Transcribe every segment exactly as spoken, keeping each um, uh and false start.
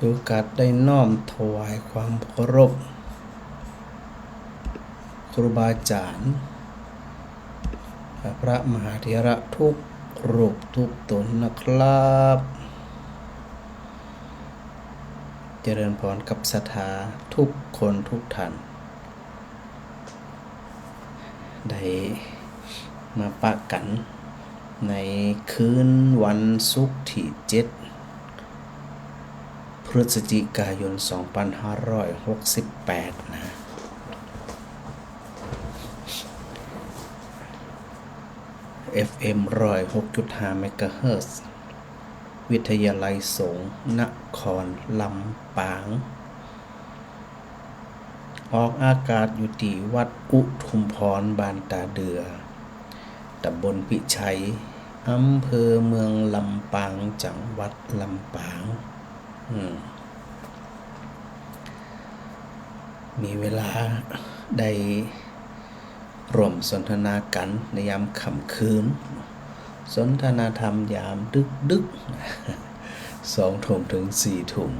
ถือโอกาสได้น้อมถวายความเคารพครูบาอาจ๋ารย์ พระมหาเถระทุกรูปทุกต๋นนะครับ เจริญพรกับศรัทธาทุกคนทุกท่าน ได้มาปะกั๋นในคืนวันศุกร์ตี้เจ็ด พฤศจิกายน สองปันห้าร้อยหกสิบแปด นะ เอฟเอ็ม ร้อยหกจุดห้า เมกะเฮิรตซ์ วิทยาลัยสงฆ์นครลำปาง ออกอากาศอยู่ตี้วัดอุทุมพร บ้านตาเดื่อ ตำบลพิชัย อำเภอเมืองลำปาง จังหวัดลำปาง อืม มีเวลาได้ร่วมสนทนากั๋นในยามค่ำคืน สนทนาธรรมยามดึกๆ สองทุ่มเถิงสี่ทุ่ม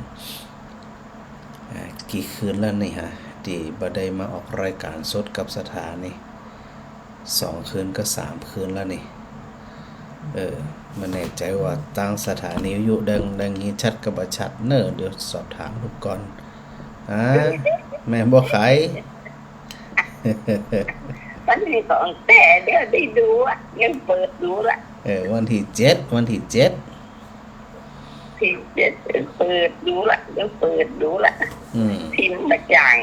อ่า กี่คืนแล้วนี่ฮะ ตี้บ่ได้มาออกรายก๋านสดกับศรัทธานี่ สองคืนก็สามคืนแล้วนี่ เออ บ่แน่ใจ๋ว่าตางสถานีวิทยุดัง ดังยินชัดก็บ่ชัดเน่อ เดี๋ยวสอบถามดูก่อน อ่า แม่นบ่ไข วันนี้ของแต๊ เดี๋ยวได้ดูอะ ยังเปิดดูละ เออ วันตี้เจ็ด วันตี้เจ็ด ตี้เจ็ด เปิดดูละ ยังเปิดดูละ อืม พิมพ์บ่จ่าง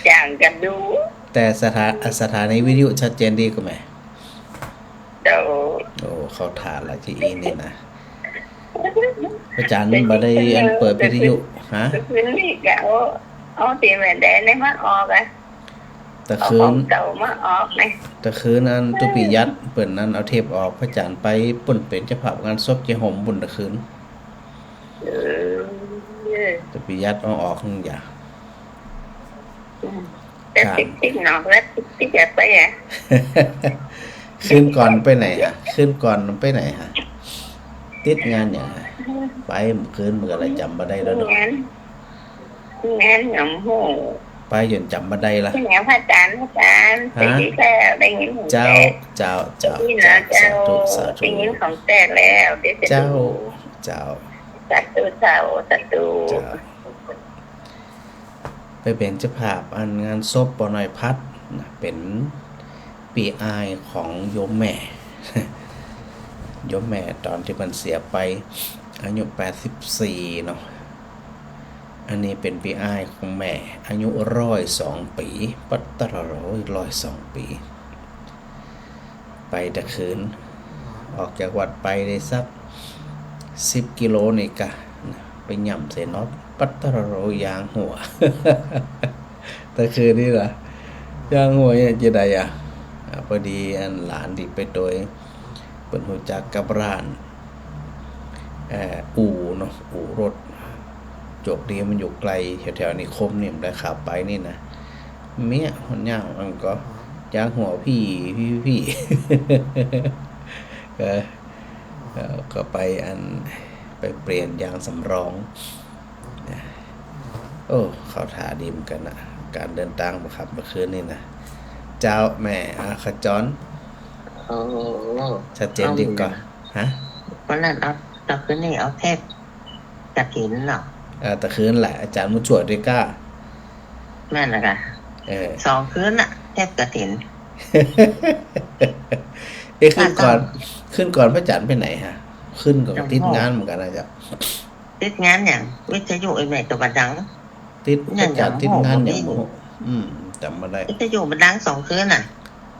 จ่างก็ดู แต่สถา สถานีวิทยุชัดเจนดีก่อแม่ เจ้า โอ้ เข้าท่าละจีอี้นี่นะ พระอาจ๋ารย์บ่ได้อันเปิดวิทยุ ฮะ คืนนี้ก็เอา เอาตี้แม่แดงนี่มาออกอะ ตะคืน เอาของเก่ามาออกนี่ ตะคืนอันตุ๊ปิยัดเปิ้นนั้นเอาเทปออก พระอาจ๋ารย์ไปปุ้นเป๋นเจ้าภาพงานศพเจ๊หมบุญตะคืน เออ ตุ๊ปิยัดเอาออกนั่นอย่า อืม แต่ติ๊กๆ เนาะ แล้วติ๊กๆ อยากไปอะ คืนก่อนไปไหนอะ คืนก่อนไปไหนอะ ติดงานหยังอะ ไปเมื่อคืนมันก็เลยจ๋ำบ่ได้แล้วเนาะ งาน งานหยังฮู้ ไปจ๋นจ๋ำบ่ได้ละ เป็นหยังพระอาจ๋ารย์ พระอาจ๋ารย์ ฮะ ไปดีแล้ว ได้ยิน เจ้า เจ้า เจ้า ได้ยินแล้ว เจ้า เจ้า สาธุ สาธุ ได้ยินของแต๊แล้ว เดี๋ยวจะ เจ้า ดู เจ้า สาธุ เจ้า สาธุ เจ้า ไปเป๋นเจ้าภาพอันงานศพป้อน้อยพัดนะ เป๋นปี้อ้ายของโยมแม่ โยมแม่ต๋อนตี้เปิ้นเสียไป อายุแปดสิบสี่เนาะ อันนี้เป๋นปี้อ้ายของแม่ อายุร้อยสองปี๋ ปัตตะระโร ร้อยสองปี๋ ไปตะคืน ออกจากวัดไปได้สักสิบกิโลนี่กะ ไปย่ำใส่น็อต ปัตตะระโร ยางหัว ตะคืนนี่นะ ยางหัวเนี่ยจะใดอะ อ่า พอดีอันหลานตี้ไปตวย เปิ้นฮู้จักกับร้าน เอ่อ อู่เนาะ อู่รถ โจคดีมันอยู่ไก๋ แถวๆ นิคมนี่ บ่ได้ขับไปนี่นะ เมี้ย หนย่างมันก็ ยางหัวพี่ พี่ พี่ เออ เอ่อ ก็ไปอัน ไปเปลี่ยนยางสำรอง โอ้ เข้าท่าดีเหมือนกั๋นนะ ก๋านเดินตางบ่ขับเมื่อคืนนี่นะ เจ้าแม่ อ่า ขจร โอ้ ชัดเจนดีก่อ ฮะ วันนั้นเอา ตะคืนนี้เอาเทปกฐินเนาะ เออ ตะคืนแหละ อาจ๋ารย์บุญช่วยตวยก้า นั่นแหละค่ะ เออ สองคืนน่ะ เทปกฐิน เอ๊ะ คืนก่อน คืนก่อนพระอาจ๋ารย์ไปไหนฮะ คืนก่อนติดงานเหมือนกั๋นนะเจ้า ติดงานหยัง วิทยุไอ้แม่ตะวันดัง ติด พระอาจ๋ารย์ติดงานหยังบ่ฮู้ อืม จ๋ำบ่ได้ วิทยุมันดังสองคืนน่ะ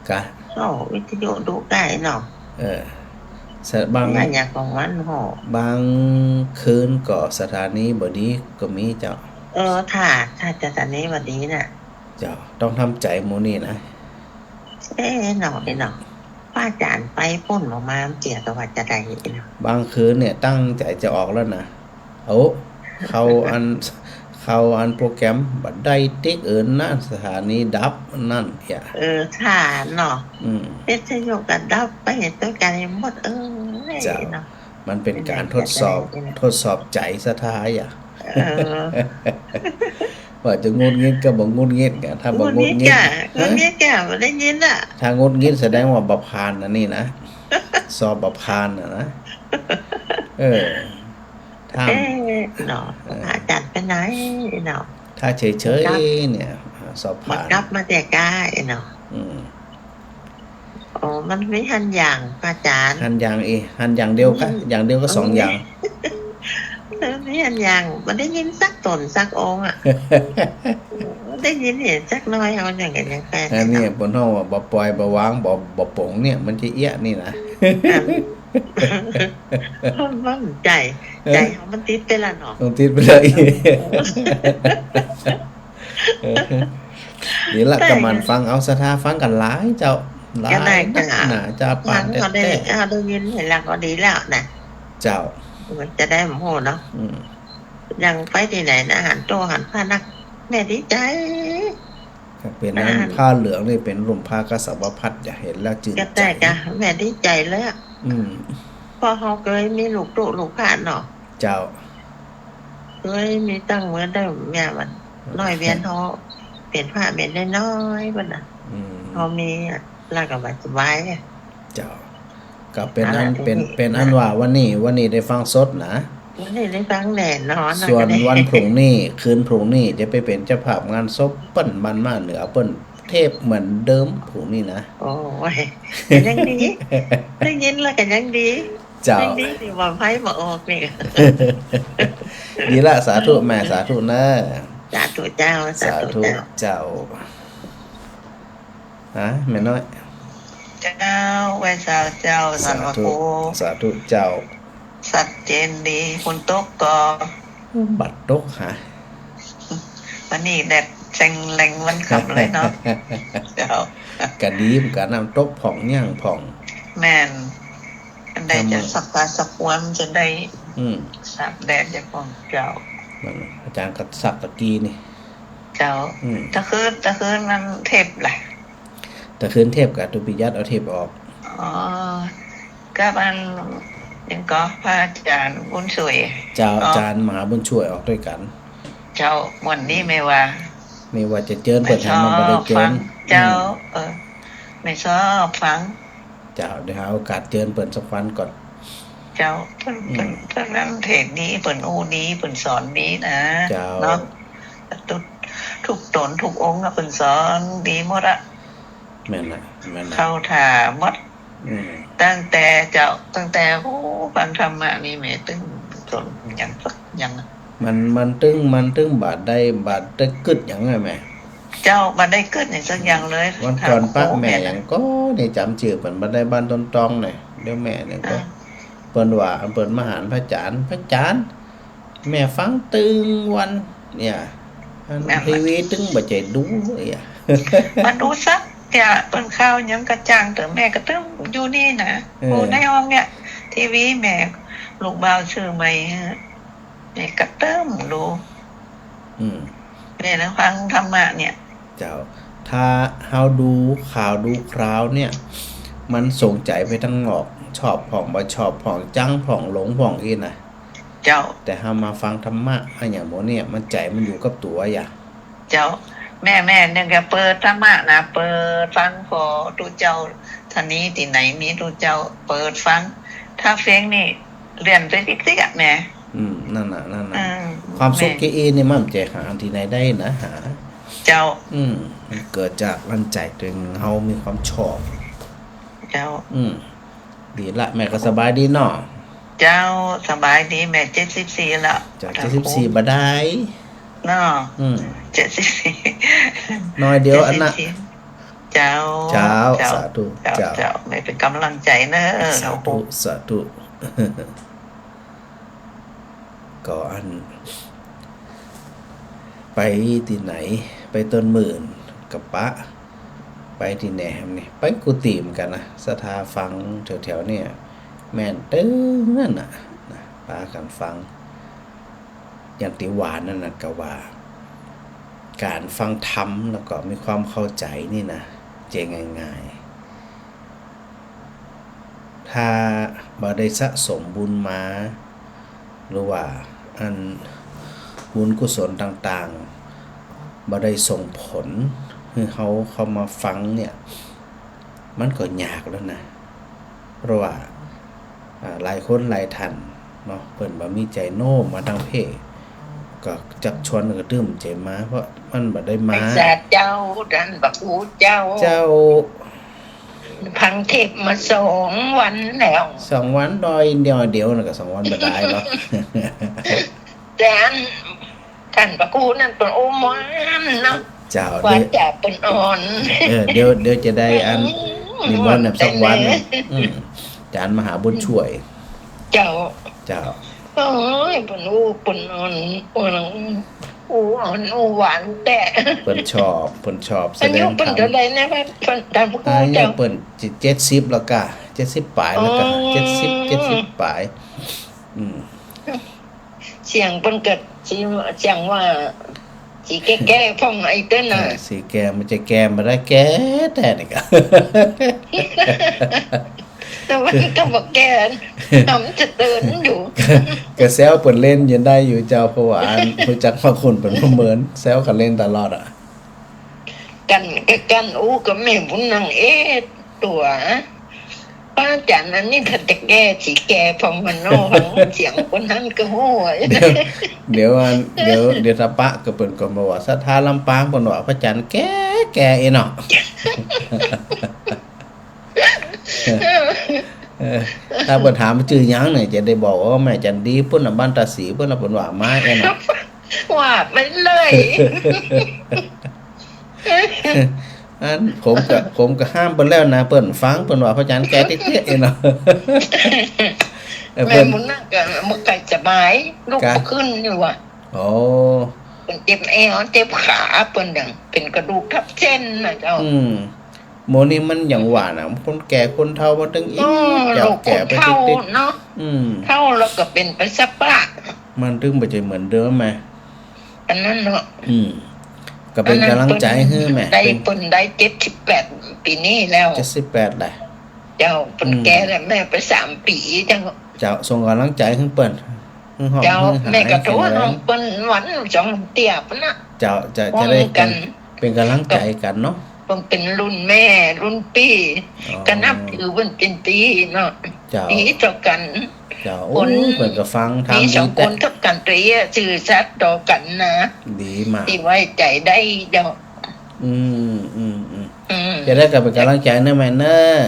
กะ โอ้ วิทยุดุได้เนาะ เออ สะ บาง งานหยังของมันโห บางคืนก็สถานีบ่ดีก็มีเจ้า เออ ถ้า ถ้าสถานีบ่ดีน่ะ เจ้า ต้องทำใจ๋หมู่นี่นะ เอ๊ะ เนาะ เอ๊ะ เนาะ พระอาจ๋ารย์ไปปุ้นออกมา เจียก็ว่าจะได้เนาะ บางคืนเนี่ยตั้งใจ๋จะออกแล้วนะ โอ้ เข้าอัน เข้าอันโปรแกรม บ่ได้ติ๊กเอิ้นนะ สถานีดับนั่นเหีย เออ ถ้าเนาะ อืม วิทยุก็ดับไปตวยกั๋นหมด เออ เจ้า เนาะ มันเป๋นก๋านทดสอบ ทดสอบใจ๋ศรัทธาอ่ะ เออ ว่าจะหงุดหงิดก็บ่หงุดหงิดกะ ถ้าบ่หงุดหงิด หงุดหงิดกะ บ่ได้ยินน่ะ ถ้าหงุดหงิดแสดงว่าบ่ผ่านอันนี้นะ สอบบ่ผ่านน่ะนะ เออ ถ้า เอ๊ะ เนาะ เออ อาจ๋ารย์ไปไหนเนาะ ถ้าเฉยๆ เนี่ย สอบผ่าน มันกลับมาแต่ก้าเนาะ อืม โอ้ มันมีหันอย่าง อาจ๋ารย์ หันอย่างอีก หันอย่างเดียวกะ อืม อย่างเดียวกะสองอย่าง เออ มีหันอย่าง บ่ได้ยินสักต๋นสักองค์อ่ะ บ่ได้ยินหันสักหน้อย เฮาอย่างกั๋นยังแปลก อันนี้เป๋นฮ้องว่าบ่ปล่อย บ่วาง บ่ บ่ป๋งเนี่ย มันจะเอี้ยะนี่นะ อัน มันใจ๋ ใจ๋เฮามันติดไปแล้วเนาะ มันติดไปแล้วอีก นี่ละ แต่ กำมันฟังเอา ศรัทธาฟังกั๋นหลายเจ้า หลาย ก็ได้ นักหนาเจ้า ฟัง ปานแต๊ๆ เฮาได้ เฮาได้ยินหันหลังก็ดีแล้วนะ เจ้า มันจะได้บ่ฮู้เนาะ อืม อย่างไปตี้ไหนนะ หันโตหันพระนัก แม่ดีใจ๋ ถ้าเป๋นอัน อ่า ผ้าเหลืองนี่เป๋นลุ่มผ้ากาสาวพัสตร์ จะหันแล้วจืนใจ๋ ก็ได้กะ แม่ดีใจ๋เลยอะ อืม เพราะเฮาเกยมีลูกตุ๊ลูกพระเนาะ เจ้า เกยมีตั้งเมื่อได้แม่วัน อืม น้อยเวียนเฮาเป๋นพระเป๋นน้อยๆ บัดน่ะ อืม เฮามีอะ แล้วก็สบายอะ เจ้า ก็เป๋นอัน อันนั้น เป๋น เป๋นอันว่าวันนี้ วันนี้ได้ฟังสดนะ วันนี้ได้ฟังแน่นอนนะ ส่วนวันพรุ่งนี้ คืนพรุ่งนี้จะไปเป๋นเจ้าภาพงานศพเปิ้นบ้านหม้าเหนือเปิ้นเทศน์เหมือนเดิมพรุ่งนี้นะ โอ้ย ก็ยังดี ได้ยินแล้วก็ยังดี เจ้า ยังดีตี้ว่าไพ่บ่ออกนี่ ดีละ สาธุแม่ สาธุเน่อ สาธุเจ้า สาธุเจ้า สาธุเจ้า ฮะ แม่น้อย เจ้า ไหว้สาเจ้า ท่านพระครู สาธุ สาธุเจ้า ชัดเจนดี ฝนตกก่อ บ่ตกหา วันนี้แดดแซงแรงวันค่ำเลยเนาะ เจ้า กะดีเหมือนกั๋น น้ำตกผ่องหยังผ่อง แม่น อันใดจะสักผ้าสักวันจะได้ อืม สักแดดจะผ่องเจ้า นั่นน่ะ อาจ๋ารย์ก็สักตะกี้นี่ เจ้า อืม ตะคืน ตะคืนมันเทปล่ะ ตะคืนเทปกะตุ๊ปิยัดเอาเทปออก อ๋อ กับอัน หยังก่อ พระอาจ๋ารย์บุญช่วย เจ้า อ๋อ อาจ๋ารย์มหาบุญช่วยออกตวยกั๋น เจ้า วันนี้แม่ว่า แม่ว่าจะเจิญเปิ้น แม่ชอบ หันมาบ่ได้เจิญ ฟัง เจ้า อืม เออ แม่ชอบฟัง เจ้า เดี๋ยวหาโอกาสเจิญเปิ้นสักวันก่อน เจ้า เปิ้น อืม เปิ้น เปิ้นนั้นเทศน์ดี เปิ้นอู้ดี เปิ้นสอนดีนะ เจ้า เนาะ ทุก ทุกต๋นทุกองค์อะ เปิ้นสอนดีหมดอะ แม่นนะ แม่นนะ เข้าท่าหมด อืม ตั้งแต่เจ้า ตั้งแต่ โอ้ ฟังธรรมะนี่แม่ตึงสนหยังสักอย่างอะ มัน มันตึง มันตึงบ่ได้ บ่ได้กึ๊ดหยังอะแม่ เจ้า บ่ได้กึ๊ดหยังสักอย่างเลย วันก่อน ถาม ปะ แม่ แม่ หยังก่อ นี่จ๋ำจื้อเปิ้นบ่ได้ บ้านต้นตองนี่ เดี๋ยวแม่นี่ก่อ อ่า เปิ้นว่า เปิ้นมาหาพระอาจ๋ารย์ พระอาจ๋ารย์ แม่ฟังตึงวันเนี่ย อัน แม่นละ ทีวีตึงบ่ใจ้ดูเนี่ย บ่ดูสักอย่าง เปิ้นข่าวหยังก็จ้างเต๊อะ แม่ก็ตึงอยู่นี่นะ เออ โอ้ ในห้องเนี่ย ทีวีแม่ ลูกบ่าวซื้อใหม่ฮะ แม่ก็ตึงดู อืม แม่นะฟังธรรมะเนี่ย เจ้า ถ้าเฮาดูข่าวดูคราวเนี่ย มันส่งใจ๋ไปตังนอก ชอบพ่องบ่ชอบพ่อง จังพ่องหลงพ่องอี้นะ เจ้า แต่เฮามาฟังธรรมะอะหยังหมดเนี่ย มันใจ๋มันอยู่กับตั๋วอย่า เจ้า แม่ แม่นึ่งก็เปิดธรรมะนะ เปิดฟัง พอตุ๊เจ้า ถ้ามีตี้ไหนมีตุ๊เจ้า เปิดฟัง ถ้าเฟ้งนี่ เลื่อนไปติ๊กๆ อะแม่ อืม นั่นน่ะ นั่นน่ะ อืม ความสุข แม่ ตี้อี้นี่มันบ่ใจ้หาตี้ไหนได้นะ หา เจ้า อืม มันเกิดจากอันใจ๋ตนเฮามีความชอบ เจ้า อืม ดีละ แม่ก็สบายดีเนาะ เจ้า สบายดี แม่เจ็ดสิบสี่แล้ว เจ้า เจ็ดสิบสี่บ่ได้ เนาะ อืม เจ็ดสิบสี่ น้อยเดียวอันน่ะ เจ็ดสิบสี่ เจ้า เจ้า เจ้า สาธุ เจ้า เจ้า เจ้า แม่เป๋นก๋ำลังใจ๋เน่อ สาธุ สาธุ ก็อัน ไปตี้ไหน ไปต้นหมื่นก็ปะ ไปตี้แหนมนี่ ไปกู้ตี้เหมือนกั๋นนะ ศรัทธาฟังแถวๆ เนี่ย แม่นตึงนั้นน่ะ นะ ปากั๋นฟัง อย่างตี้ว่านั่นน่ะ ก็ว่า ก๋านฟังธรรมแล้วก็มีความเข้าใจ๋นี่นะ บ่ใจ้ง่ายๆ ถ ถ้าบ่ได้สะสมบุญมา หรือว่าอันบุญกุศลต่างๆ บ่ได้ส่งผลหื้อเฮาเข้ามาฟังเนี่ย มันก็ยากแล้วนะ เพราะว่า อ่า หลายคนหลายท่านเนาะ เปิ้นบ่มีใจ๋โน้มมาตางเพ ก็จักชวนกระตึ้มใจ๋มา เพราะมันบ่ได้มา ไอ้สาเจ้า ต้านพระครูเจ้า เจ้า ฟังเทศน์มาสองวันแล้ว สองวันดอยเดียว เดี๋ยวนั้นก็สองวันบ่ได้เนาะ แต่อัน ต้านพระครูนั้นเปิ้นโอ้หวานเนาะ เจ้า วาจ๋าเปิ้นอ่อน เออ เดี๋ยว เดี๋ยวจะได้อัน อืม นิมนต์น่ะสักวันหนึ่ง ได้เลย อืม อาจ๋ารย์มหาบุญช่วย เจ้า เจ้า โอ้ย เปิ้นอู้ เปิ้นอ่อน อู้หลัง อู้อ่อน อู้หวานแต๊ เปิ้นชอบ เปิ้นชอบ อายุเปิ้นเต้าใดนะ เปิ้น ต้านพระครู อายุ เจ้า เปิ้นเจ็ดสิบแล้วก่ะ เจ็ดสิบป๋ายแล้วก่ะ อ๋อ เจ็ดสิบ เจ็ดสิบป๋าย อืม เสียงเปิ้นก็สิ เสียงว่า สิแก่ๆ พ่องไอ้เต้นน่ะ เออ สิแก่ มันจะแก่บ่ได้ แก่แต๊นี่ก่ะ แต่มันก็บ่แก่ มันจะเตินอยู่ ก็ ก็แซวเปิ้นเล่นยังได้อยู่เจ้า เพราะว่าอัน ฮู้จักพระคุณเปิ้นบ่เหมิน แซวกั๋นเล่นตลอดอะ กั๋น กั๋นอู้กับแม่บุญนาง เอ๊ะ ตั๋ว พระอาจ๋ารย์อันนี้ถ้าจะแก่ สิแก่พ่องมันเนาะ ฟังเสียงคนนั้นก็ฮู้ เดี๋ยว เดี๋ยวอัน เดี๋ยว เดี๋ยวถ้าปะก็เปิ้นก็บอกว่าศรัทธาลำปาง เปิ้นว่าพระอาจ๋ารย์แก่ แก่เอ้เนาะ เออ ถ้าเปิ้นถามจื้อหยังเนี่ย จะได้บอกว่าแม่จันดีปุ้นน่ะ บ้านตาศรีปุ้นน่ะ เปิ้นว่ามาเอ้เนาะ ว่าไปเลย อันผมก็ ผมก็ห้ามเปิ้นแล้วนะ เปิ้นฟัง เปิ้นว่าพระอาจ๋ารย์แก่เตี้ยๆ เอ้เนาะ เออ แม่ เปิ้น บุญนางก็บ่ค่อยสบาย ลุก กะ บ่ขึ้นอยู่อะ โอ้ เปิ้นเจ็บแอว เจ็บขา เปิ้นยังเป๋นกระดูกทับเส้นน่ะเจ้า อืม หมู่นี้มันอย่างว่าน่ะ คนแก่คนเฒ่ามันตึงอิ เออ เจ้า โรคคนเฒ่า แก่ไปติดๆ เนาะ อืม เฒ่าแล้วก็เป๋นไปซะปะ มันตึงบ่ใจ้เหมือนเดิมแหม อันนั้นเนาะ อืม ก็เป๋นก๋ำลังใจ๋หื้อแหม ได้ เป๋น เปิ้นได้เจ็ดสิบแปดปี๋นี้แล้ว เจ็ดสิบแปดแหละ เจ้า เปิ้น อืม แก่แล้ว แม่ไปสามปี๋เจ้า เจ้า ส่งก๋ำลังใจ๋หื้อเปิ้น หื้อฮ้อง เจ้า หื้อหาย แม่ก็โทร แข็งแรง ฮ้องเปิ้นวันสองเตื้อปุ้นน่ะ เจ้า จะ จะได้ ฮ้องกั๋น เป๋น เป๋นก๋ำลังใจ๋กั๋นเนาะ เปิ้นเป๋นรุ่นแม่รุ่นปี้ อ๋อ ก็นับถือเปิ้นเป๋นปี้เนาะ เจ้า ดีต่อกั๋น เจ้า โอ้ คน เปิ้นก็ฟังธรรมดีแต๊ มีสองคนเต้ากั๋น ตั๋วอี้ซื่อสัตย์ต่อกั๋นนะ ดีมาก ตี้ไว้ใจ๋ได้เจ้า อืม อืม อืม อืม จะได้ก็เป๋นก๋ำลังใจ๋นะแม่เนาะ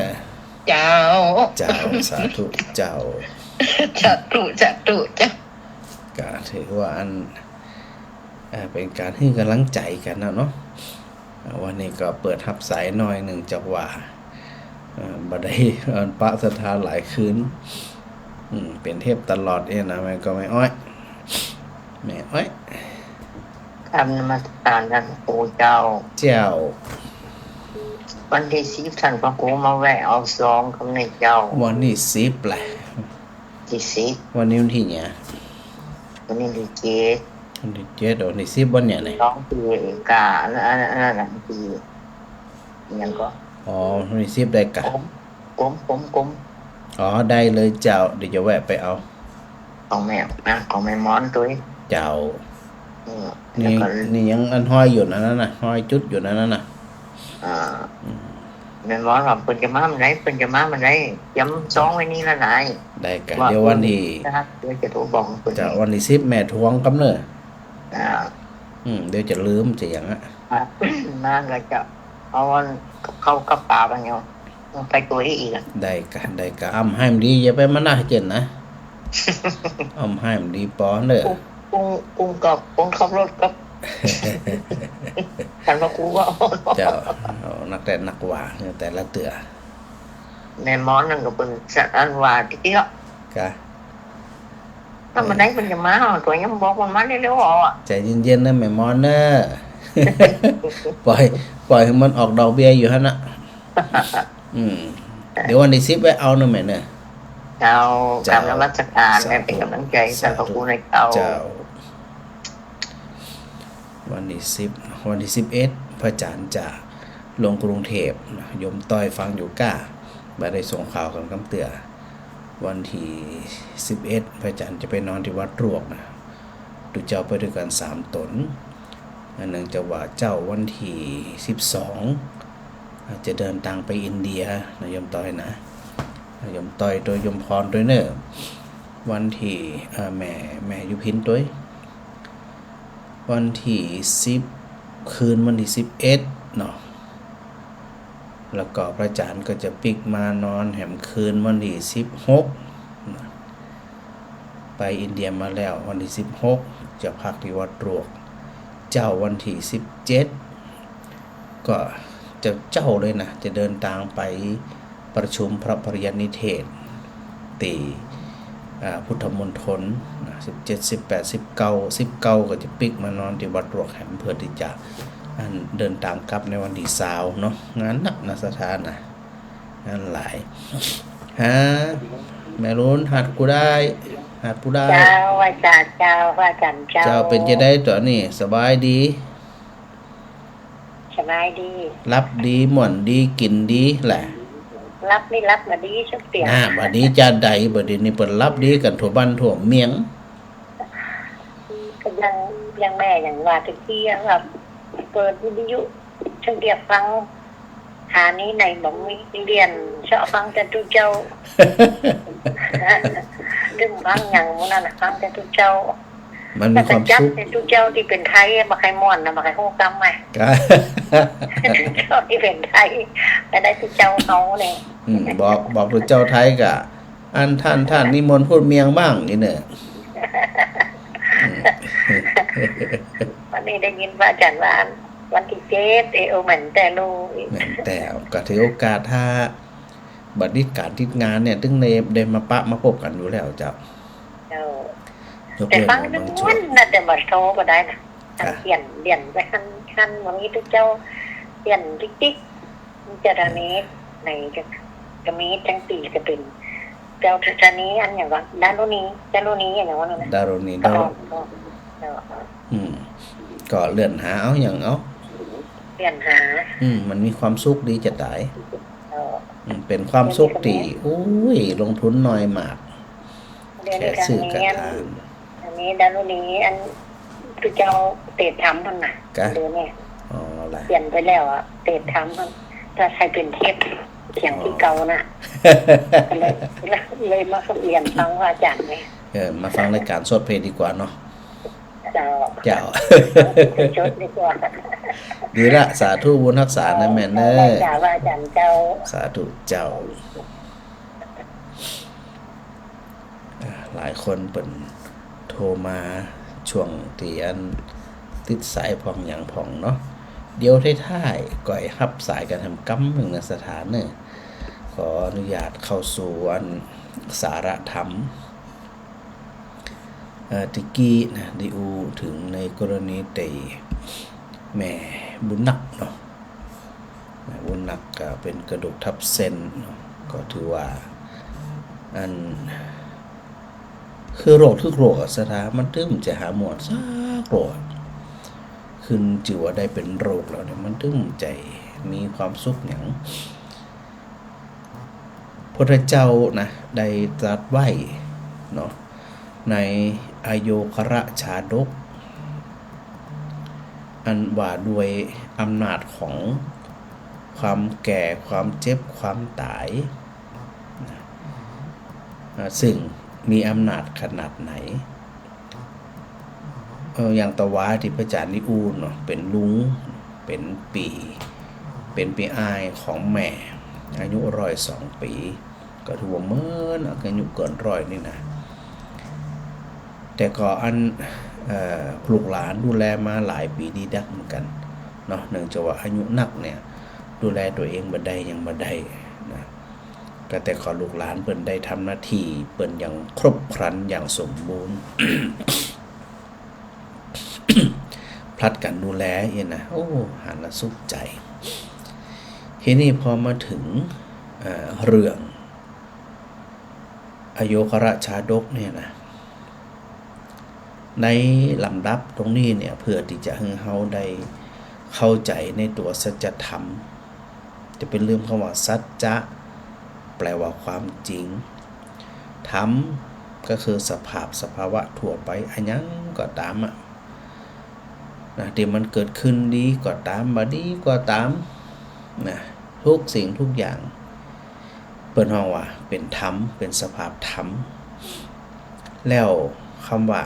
เจ้า เจ้า สาธุ เจ้า สาธุ สาธุ เจ้า ก็ถือว่าอัน อ่า เป๋นก๋านหื้อก๋ำลังใจ๋กั๋นนะเนาะ อ่า วันนี้ก็เปิดฮับสายหน้อยนึ่ง จักว่า อ่า บ่ได้อันปะศรัทธาหลายคืน อืม เป๋นเทปตลอดเอ้นะ แม่ก็แม่อ้อย แม่อ้อย กราบนมัสก๋านต้านพระครูเจ้า เจ้า วันตี้สิบต้านพระครูมาแวะเอาซองกำเน่อเจ้า วันตี้สิบแหละ ตี้สิบ วันนี้วันตี้เนี้ย วันนี้ตี้เจ็ด วันตี้เจ็ด วันตี้สิบวันเนี้ยไหน สองปี๋ก่า อันนั้น อันนั้น อันนั้นตี้ ยังก็ อ๋อ วันตี้สิบได้ก่ะ กรม กรม กรม กรม อ๋อ ได้เลยเจ้า เดี๋ยวจะแวะไปเอา ของแม่ อ่ะ ของแม่หมอนตวย เจ้า อืม นี่ แล้วก็ นี่ยังอันห้อยอยู่นั่นน่ะ ห้อยจุดอยู่นั่นน่ะ อ่า อืม แม่หมอนว่าเปิ้นจะมาเมื่อใด เปิ้นจะมาเมื่อใด เตรียมซองไว้นี่ละนาย ได้ก่ะ ว่า เดี๋ยววันตี้ เดี๋ยวจะโทรบอกเปิ้น เจ้า วันตี้สิบแม่ทวงกำเน่อ อ่า อืม เดี๋ยวจะลืมจะหยังอะ อ่ะ มาก็จะเอาอันกับข้าวกับป๋าไปเนี่ย ไปตวยอีกอะ ได้ก่ะ ได้ก่ะ อำไห้มันดี อย่าไปมานะเจิ่นนะ อำไห้มันดีปอเน่อ กุ้ง กุ้ง กุ้งกับ กุ้งขับรถกับ ต้านพระครูก็ เจ้า เอานักแต่นักว่า แต่ละเตื้อ แม่หมอนนั่นก็เปิ้นสะอันว่าตี้เนาะ ก่ะ ถ้าเมื่อใดเปิ้นจะมา เอาตั๋วยังบอกเปิ้นมาเร็วๆ เอาอะ ใจ๋เย็นๆ นะแม่หมอนเน่อ ปล่อย ปล่อยหื้อมันออกดอกเบี้ยอยู่หั้นน่ะ อืม เดี๋ยววันตี้สิบแวะเอาเน่อแม่เน่อ เจ้า เจ้า กราบนมัสก๋าน สาธุ แม่เป๋นก๋ำลังใจ๋ สาธุ ต้านพระครูนะเจ้า เจ้า วันตี้สิบ วันตี้สิบเอ็ด พระอาจ๋ารย์จะลงกรุงเทพฯนะ โยมต้อยฟังอยู่ก่ะ บ่ได้ส่งข่าวกั๋นกำเตื้อ วันตี้สิบเอ็ด พระอาจ๋ารย์จะไปนอนตี้วัดรวกนะ ตุ๊เจ้าไปตวยกั๋นสามต๋น อันนึ่งจะว่าเจ๊าวันตี้สิบสอง อาจจะเดินตางไปอินเดียนะ โยมต้อยนะ โยมต้อยตวย โยมพรตวยเน่อ วันตี้ เอ่อ แม่ แม่ยุพินตวย วันตี้สิบ คืนวันตี้สิบเอ็ดเนาะ แล้วก็พระอาจ๋ารย์ก็จะปิ๊กมานอนแหมคืนวันตี้สิบหกนะ ไปอินเดียมาแล้ววันตี้สิบหก จะพักตี้วัดรวก เจ๊าวันตี้สิบเจ็ด ก็จะเจ๊าเลยนะ จะเดินตางไปประชุมพระปริยัตินิเทศน์ ตี้ อ่า พุทธมณฑลนะ สิบเจ็ด สิบแปด สิบเก้า สิบเก้า ก็จะปิ๊กมานอนตี้วัดรวกแหม เพื่อตี้จะ อัน เดินตางกลับในวันตี้ซาวเนาะ งานนักนะศรัทธานะ งานหลาย ฮะ แม่ลุน หัดกู้ได้ หัดกู้ได้ เจ้า ไหว้สาเจ้า พระอาจ๋ารย์เจ้า เจ้า เป๋นจะใดตั๋วนี้ สบายดี สบายดี หลับดี ม่วนดี กิ๋นดีแหละ หลับนี่หลับบ่ดีสักเตื้อ น่ะ บ่ดีจะใด บ่ดีนี่เปิ้นหลับดีกั๋นทั่วบ้านทั่วเมียง ก็ยัง ยังแม่ยังว่าตะกี้ว่าเปิดวิทยุ ซึ่งเดียฟัง หานี้ไหนบ่มี เรียนเซาะฟังแต่ตุ๊เจ้า ซึ่งฟังหยังหมู่นั้นน่ะ ฟังแต่ตุ๊เจ้า มันมีความสุข แล้วก็จับแต่ตุ๊เจ้าตี้เป๋นไทย บ่ใค่ม่วนนะ บ่ใค่ฮู้กำไง ก็ ตุ๊เจ้าตี้เป๋นไทย ก็ได้ตุ๊เจ้าเฮาเนี่ย อืม บอก บอกตุ๊เจ้าไทยก็ อันท่าน ท่านนิมนต์พูดเมียงบ้างนี่เน่อ อืม วันนี้ได้ยินพระอาจ๋ารย์ว่า วันตี้เจ็ด เออ แม่นแต๊ลูก แม่นแต๊ ก็ถือโอกาสถ้า บ่ติดก๋านติดงานเนี่ย ตึงได้ ได้มาปะมาปบกั๋นอยู่แล้วเจ้า เจ้า ยกเว้น แต่ฟัง บางช่วง วันน่ะ แต่บ่โทรก็ได้นะ อ่ะ เปลี่ยน เปลี่ยนไปหั้น หั้น บ่มีตุ๊เจ้า เปลี่ยนติ๊กๆ จะดาเมสไหนจะ จะเมสจังปีก็เป๋น เจ้าจะนีอันหยังวะ ดารุณี ดารุณีอันหยังวะนั่นน่ะ ดารุณี ก็ ดารุ ก็ ก็ อืม ก็เลื่อนหาเอาหยังเอา เลื่อนหา อืม มันมีความสุขดีจะต๋าย ก็ อืม เป๋นความสุขตี้ โอ้ย ลงทุนน้อยมาก เดี๋ยวนี้ แค่ซื้อ ก็ กระถาง อันนี้ดารุณี อันตุ๊เจ้าเตศน์ธรรมหั้นน่ะ กะ เดี๋ยวนี้ อ๋อ ล่ะ เปลี่ยนไปแล้วอะ เตศน์ธรรมหั้น ถ้าใค่เป๋นเทปเสียงตี้เก่าน่ะ อ๋อ เลย เลยมาเปลี่ยนฟังพระอาจ๋ารย์ไง เออ มาฟังรายก๋านสดเพลงดีกว่าเนาะ เจ้า เจ้า สดดีกว่า ดีละ สาธุบุญฮักษานะแม่เน่อ เจ้า พระอาจ๋ารย์เจ้า สาธุเจ้า อ่า หลายคนเปิ้นโทรมาช่วงตี้อันติดสายพ่องหยังพ่องเนาะ เดี๋ยวท้ายๆ ก้อยฮับสายกั๋นแหมกำนึ่งนะศรัทธาเน่อ ขออนุญาตเข้าสู่อันสาระธรรม เอ่อ ตะกี้นะ ได้อู้เถิงในกรณีตี้แม่บุญนักเนาะ แม่บุญนักก็เป๋นกระดูกทับเส้นเนาะ ก็ถือว่า อัน คือโรคตึกโรคอะศรัทธา มันตึงจะหาหมดสักโรค ขึ้นจื้อว่าได้เป๋นโรคแล้วเนี่ย มันตึงจะมีความสุขหยัง พุทธเจ้านะ ได้ตรัสไว้เนาะ ในอโยคระชาดก อันว่าด้วยอำนาจของความแก่ ความเจ็บ ความต๋ายนะ อ่า ซึ่งมีอำนาจขนาดไหน เออ อย่างตะวาตี้พระอาจ๋ารย์ได้อู้เนาะ เป๋นลุง เป๋นปี้ เป๋นปี้อ้ายของแม่ อายุร้อยสองปี๋ ก็ถือว่าเมินอายุเกินร้อยนี่นะ แต่ก็อัน เอ่อ ลูกหลานดูแลมาหลายปี๋ดีดักเหมือนกั๋นเนาะ เนื่องจากว่าอายุนักเนี่ย ดูแลตั๋วเองบ่ได้ ยังบ่ได้นะ ก็แต่ขอลูกหลานเปิ้นได้ทำหน้าตี้เปิ้นอย่างครบครันอย่างสมบูรณ์ ผลัดกั๋นดูแลอี้นะ โอ้ หันแล้วสุขใจ๋ ทีนี้พอมาเถิง เอ่อ เรื่องอโยคระชาดกเนี่ยนะ ในลำดับตรงนี้เนี่ย เพื่อตี้จะหื้อเฮาได้เข้าใจ๋ในตั๋วสัจธรรม จะเป๋นเรื่องคำว่าสัจจะ แปลว่าความจริง ธรรมก็คือสภาพ สภาวะทั่วไป อะหยังก็ต๋ามอะ นะ ตี้มันเกิดขึ้นดีก็ต๋าม บ่ดีก็ต๋าม นะ ทุกสิ่งทุกอย่าง เปิ้นฮ้องว่าเป๋นธรรม เป๋นสภาพธรรม แล้วกำว่า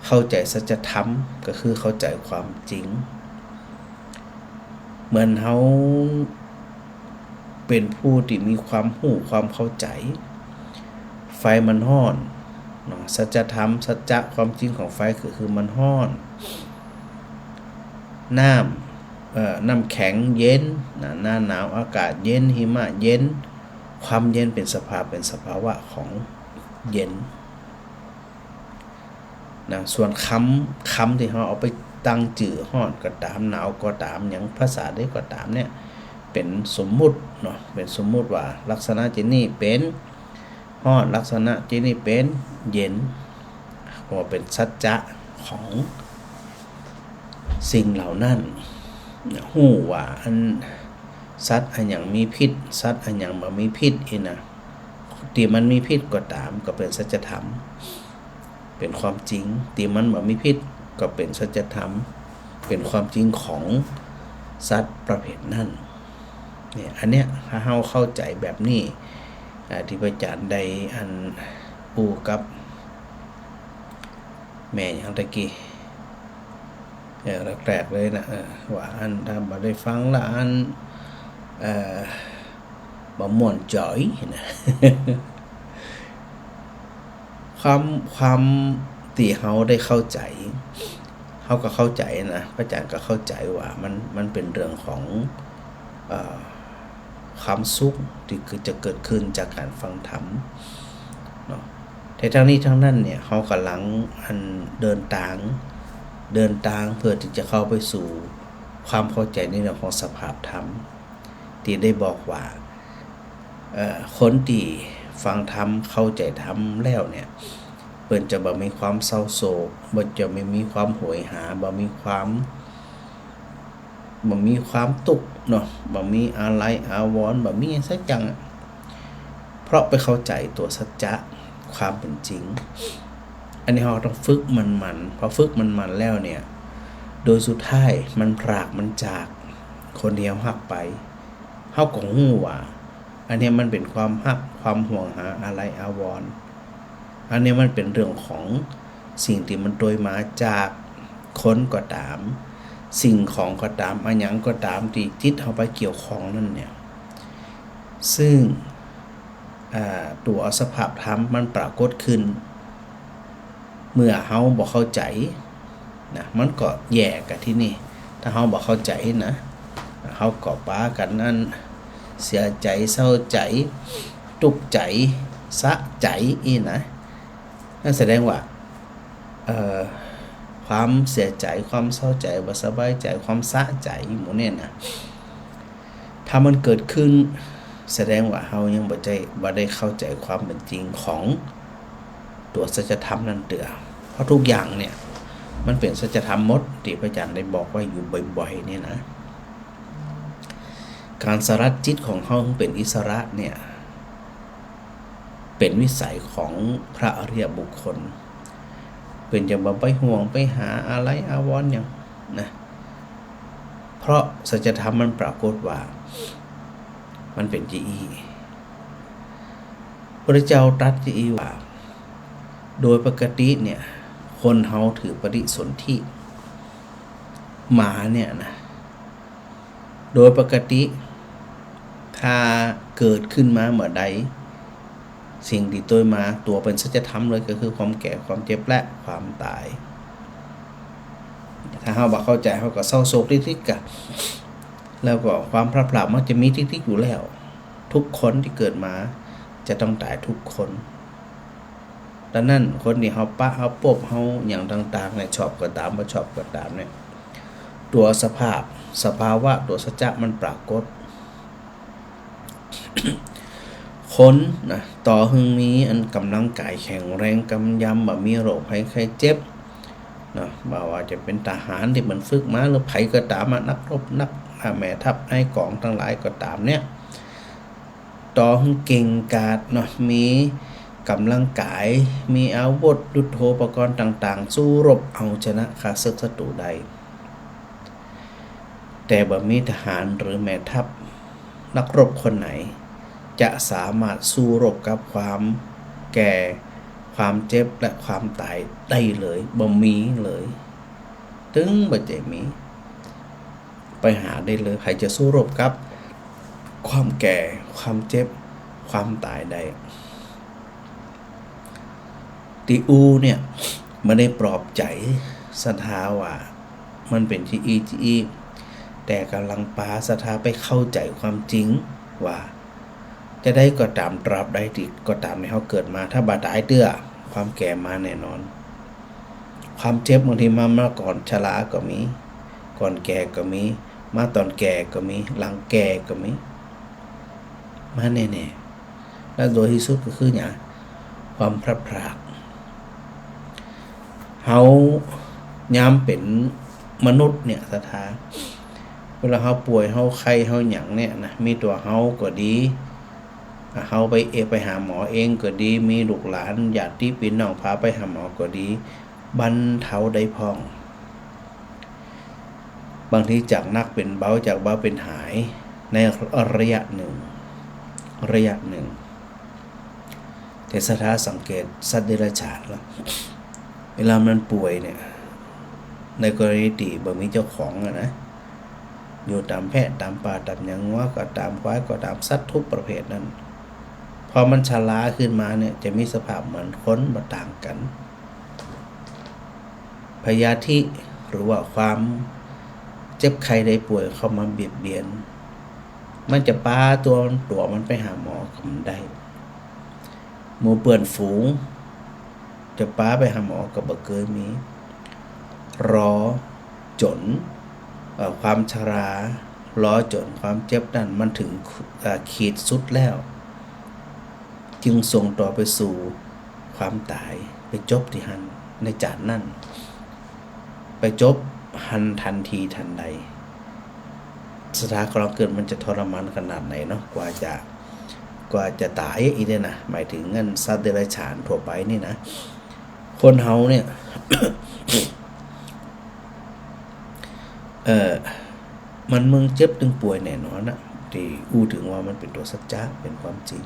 เข้าใจ๋สัจธรรม ก็คือเข้าใจ๋ความจริง เหมือนเฮาเป๋นผู้ตี้มีความฮู้ความเข้าใจ๋ ไฟมันฮ้อนเนาะ สัจธรรม สัจจะความจริงของไฟก็คือมันฮ้อน น้ำ เอ่อ น้ำแข็งเย็นนะ หน้าหนาวอากาศเย็น หิมะเย็น ความเย็นเป๋นสภาพ เป๋นสภาวะของเย็นนะ ส่วนกำ กำตี้เฮาเอาไปตั้งจื้อฮ้อนก็ต๋าม หนาวก็ต๋าม หยังภาษาใดก็ต๋ามเนี่ย เป๋นสมมุติเนาะ เป๋นสมมุติว่าลักษณะเจ้านี้เป๋น ฮ้อน ลักษณะเจ้านี้เป๋นเย็น เพราะว่าเป๋นสัจจะของสิ่งเหล่านั้น ฮู้ว่าอันสัตว์อะหยังมีพิษ สัตว์อะหยังบ่มีพิษอี้นะ ตี้มันมีพิษก็ต๋าม ก็เป๋นสัจธรรม เป๋นความจริง ตี้มันบ่มีพิษก็เป๋นสัจธรรม เป๋นความจริงของสัตว์ประเภทนั้น เนี่ย อันเนี้ย ถ้าเฮาเข้าใจ๋แบบนี้ อ่า ตี้พระอาจ๋ารย์ได้อันอู้กับแม่หยังตะกี้ เออ แรกๆ เลยนะ เออ ว่าอันถ้าบ่ได้ฟังละอัน เอ่อ บ่ม่วนใจ๋นะ ความ ความตี้เฮาได้เข้าใจ๋ เฮาก็เข้าใจ๋นะ พระอาจ๋ารย์ก็เข้าใจ๋ว่ามัน มันเป๋นเรื่องของ เอ่อ ความสุขตี้คือจะเกิดขึ้นจากก๋านฟังธรรมเนาะ แต่ทั้งนี้ทั้งนั้นเนี่ย เฮากำลังอันเดินตาง เดินตางเพื่อตี้จะเข้าไปสู่ความเข้าใจ๋ในเรื่องของสภาพธรรม ตี้ได้บอกว่า เอ่อ คนตี้ฟังธรรม เข้าใจ๋ธรรมแล้วเนี่ย เปิ้นจะบ่มีความเศร้าโศก บ่จะไม่มีความโหยหา บ่มีความ บ่มีความตุ๊กข์เนาะ บ่มีอาลัยอาวรณ์ บ่มีสักอย่างอะ เพราะไปเข้าใจ๋ตั๋วสัจจะความเป๋นจริง อันนี้เฮาต้องฝึกหมั่นๆ พอฝึกหมั่นๆ แล้วเนี่ย โดยสุดท้ายมันพรากมันจากคนตี้เฮาฮักไป เฮาก็ฮู้ว่า อันเนี้ยมันเป๋นความฮัก ความห่วงหาอาลัยอาวรณ์ อันเนี้ยมันเป๋นเรื่องของสิ่งตี้มันตวยมาจากคนก็ต๋าม สิ่งของก็ต๋าม อะหยังก็ต๋ามตี้จิตเฮาไปเกี่ยวข้องนั้นเนี่ย ซึ่ง อ่า ตั๋วสภาพธรรมมันปรากฏขึ้น เมื่อเฮาบ่เข้าใจ๋นะ มันก็แย่กะตี้นี่ ถ้าเฮาบ่เข้าใจ๋นะ เฮาก็ปากั๋นอันเสียใจ๋ เศร้าใจ๋ ตุ๊กข์ใจ๋ สะใจ๋อี้นะ นั่นแสดงว่า เอ่อ ความเสียใจ๋ ความเศร้าใจ๋ บ่สบายใจ๋ ความสะใจ๋หมู่เนี่ยนะ ถ้ามันเกิดขึ้น แสดงว่าเฮายังบ่ได้ บ่ได้เข้าใจ๋ความเป๋นจริงของตั๋วสัจธรรมนั้นเตื้อ เพราะทุกอย่างเนี่ย มันเป๋นสัจธรรมหมด ตี้พระอาจ๋ารย์ได้บอกไว้อยู่บ่อยๆ เนี่ยนะ ก๋านสลัดจิตของเฮาหื้อเป๋นอิสระเนี่ย เป๋นวิสัยของพระอริยบุคคล เปิ้นจะบ่ไปห่วงไปหาอาลัยอาวรณ์หยังนะ เพราะสัจธรรมมันปรากฏว่า มันเป๋นจาอี้ พระเจ้าตรัสจาอี้ว่า โดยปกติเนี่ย คนเฮาถือปฏิสนธิ หมาเนี่ยนะ โดยปกติ ถ้าเกิดขึ้นมาเมื่อใด สิ่งตี้ตวยมาตั๋วเป๋นสัจธรรมเลยก็คือความแก่ ความเจ็บ และความต๋าย ถ้าเฮาบ่เข้าใจ๋ เฮาก็เศร้าโศกติ๊กๆ กะ แล้วก็ความพลัดพรากมักจะมีติ๊กๆ อยู่แล้ว ทุกคนตี้เกิดมาจะต้องต๋ายทุกคน ดังนั้นคนตี้เฮาปะ เฮาปบ เฮาหยังต่างๆ เนี่ย ชอบก็ต๋าม บ่ชอบก็ต๋ามเนี่ย ตั๋วสภาพ สภาวะ ตั๋วสัจจะมันปรากฏ คนนะ ต่อหื้อมีอันก๋ำลังก๋ายแข็งแรง กำยำ บ่มีโรคภัยไข้เจ็บนะ บ่ว่าจะเป๋นทหารตี้มันฝึกมา หรือใผก็ต๋ามอะ นักรบ นัก อ่า แม่ทัพนายก๋องตังหลายก็ต๋ามเนี่ย ต่อหื้อเก่งกาจเนาะ มี ก๋ำลังก๋าย มีอาวุธยุทโธปกรณ์ต่างๆ สู้รบเอาชนะข้าศึกศัตรูได้ แต่บ่มีทหารหรือแม่ทัพนักรบคนไหน จะสามารถสู้รบกับความแก่ ความเจ็บ และความต๋ายได้เลย บ่มีเลย ตึงบ่ใจ้มี ไปหาได้เลย ใผจะสู้รบกับความแก่ ความเจ็บ ความต๋ายได้ ตี้อู้เนี่ย บ่ได้ปลอบใจ๋ศรัทธาว่ามันเป๋นจาอี้จาอี้ แต่ก๋ำลังปาศรัทธาไปเข้าใจ๋ความจริงว่า จาใดก็ต๋าม ตราบใดตี้ก็ต๋ามตี้เฮาเกิดมา ถ้าบ่ต๋ายเตื้อ ความแก่มาแน่นอน ความเจ็บบางทีมา มาก่อนชราก็มี ก่อนแก่ก็มี มาต๋อนแก่ก็มี หลังแก่ก็มี มาแน่ๆ และโดยที่สุดก็คือหยัง ความพลัดพราก เฮายามเป๋นมนุษย์เนี่ยศรัทธา เวลาเฮาป่วย เฮาไข้ เฮาหยังเนี่ยนะ มีตั๋วเฮาก็ดี อ่ะ เฮาไปเอ- ไปหาหมอเองก็ดี มีลูกหลานญาติปี้น้องพาไปหาหมอก็ดี บรรเทาได้พ่อง บางทีจากหนักเป๋นเบา จากเบาเป๋นหาย ในระยะนึ่ง ระยะนึ่ง แต่ศรัทธาสังเกตสัตว์เดรัจฉานแล้ว เวลามันป่วยเนี่ย ในกรณีตี้บ่มีเจ้าของอะนะ อยู่ต๋ามแพะ ต๋ามป่า ต๋ามหยัง งัวก็ต๋าม ควายก็ต๋าม สัตว์ทุกประเภทนั้น พอมันชราขึ้นมาเนี่ย จะมีสภาพเหมือนคนบ่ต่างกั๋น พยาธิหรือว่าความเจ็บไข้ได้ป่วยเข้ามาเบียดเบียน มันจะปาตั๋ว ตั๋วมันไปหาหมอก็บ่ได้ หมู่เปื้อนฝูง จะปาไปหาหมอก็บ่เกยมี รอจ๋น เอ่อ ความชรา รอจ๋นความเจ็บนั้นมันเถิง เอ่อ ขีดสุดแล้ว จึงส่งต่อไปสู่ความต๋าย ไปจบตี้หั้น ในจาตินั้น ไปจบหั้นทันทีทันใด ศรัทธา ก่อนเกิดมันจะทรมานขนาดไหนเนาะ กว่าจะ กว่าจะต๋ายอี้เนี่ยนะ หมายเถิงอันสัตว์เดรัจฉานทั่วไปนี่นะ คนเฮาเนี่ย เอ่อ มันเมิงเจ็บตึงป่วยแน่นอนนะ ตี้อู้เถิงว่ามันเป๋นตั๋วสัจจะ เป๋นความจริง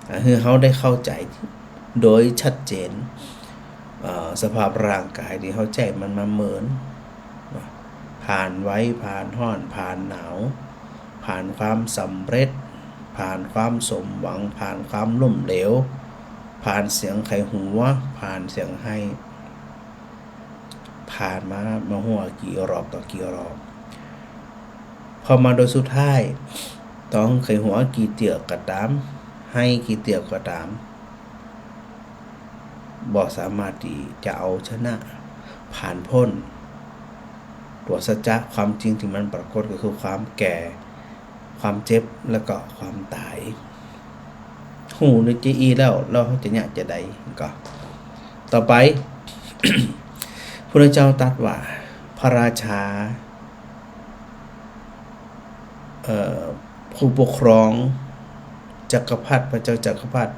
อ่ะ หื้อเฮาได้เข้าใจ๋โดยชัดเจน เอ่อ สภาพร่างก๋ายตี้เฮาใจ๊มันมาเมิน ผ่านไว ผ่านฮ้อน ผ่านหนาว ผ่านความสำเร็จ ผ่านความสมหวัง ผ่านความล้มเหลว ผ่านเสียงใค่หัว ผ่านเสียงไห้ ผ่านมา บ่ฮู้ว่ากี่รอบต่อกี่รอบ พอมาโดยสุดท้าย ต่อใค่หัวกี่เตื้อก็ต๋าม ไห้กี่เตื้อก็ต๋าม บ่สามารถตี้จะเอาชนะ ผ่านพ้นตั๋วสัจจะความจริงตี้มันปรากฏก็คือความแก่ ความเจ็บ แล้วก็ความต๋าย ฮู้ในจาอี้แล้ว แล้วเฮาจะเยียะจาใดก็ ต่อไป พุทธเจ้าตรัสว่า พระราชา เอ่อ ผู้ปกครอง จักรพรรดิ พระเจ้าจักรพรรดิ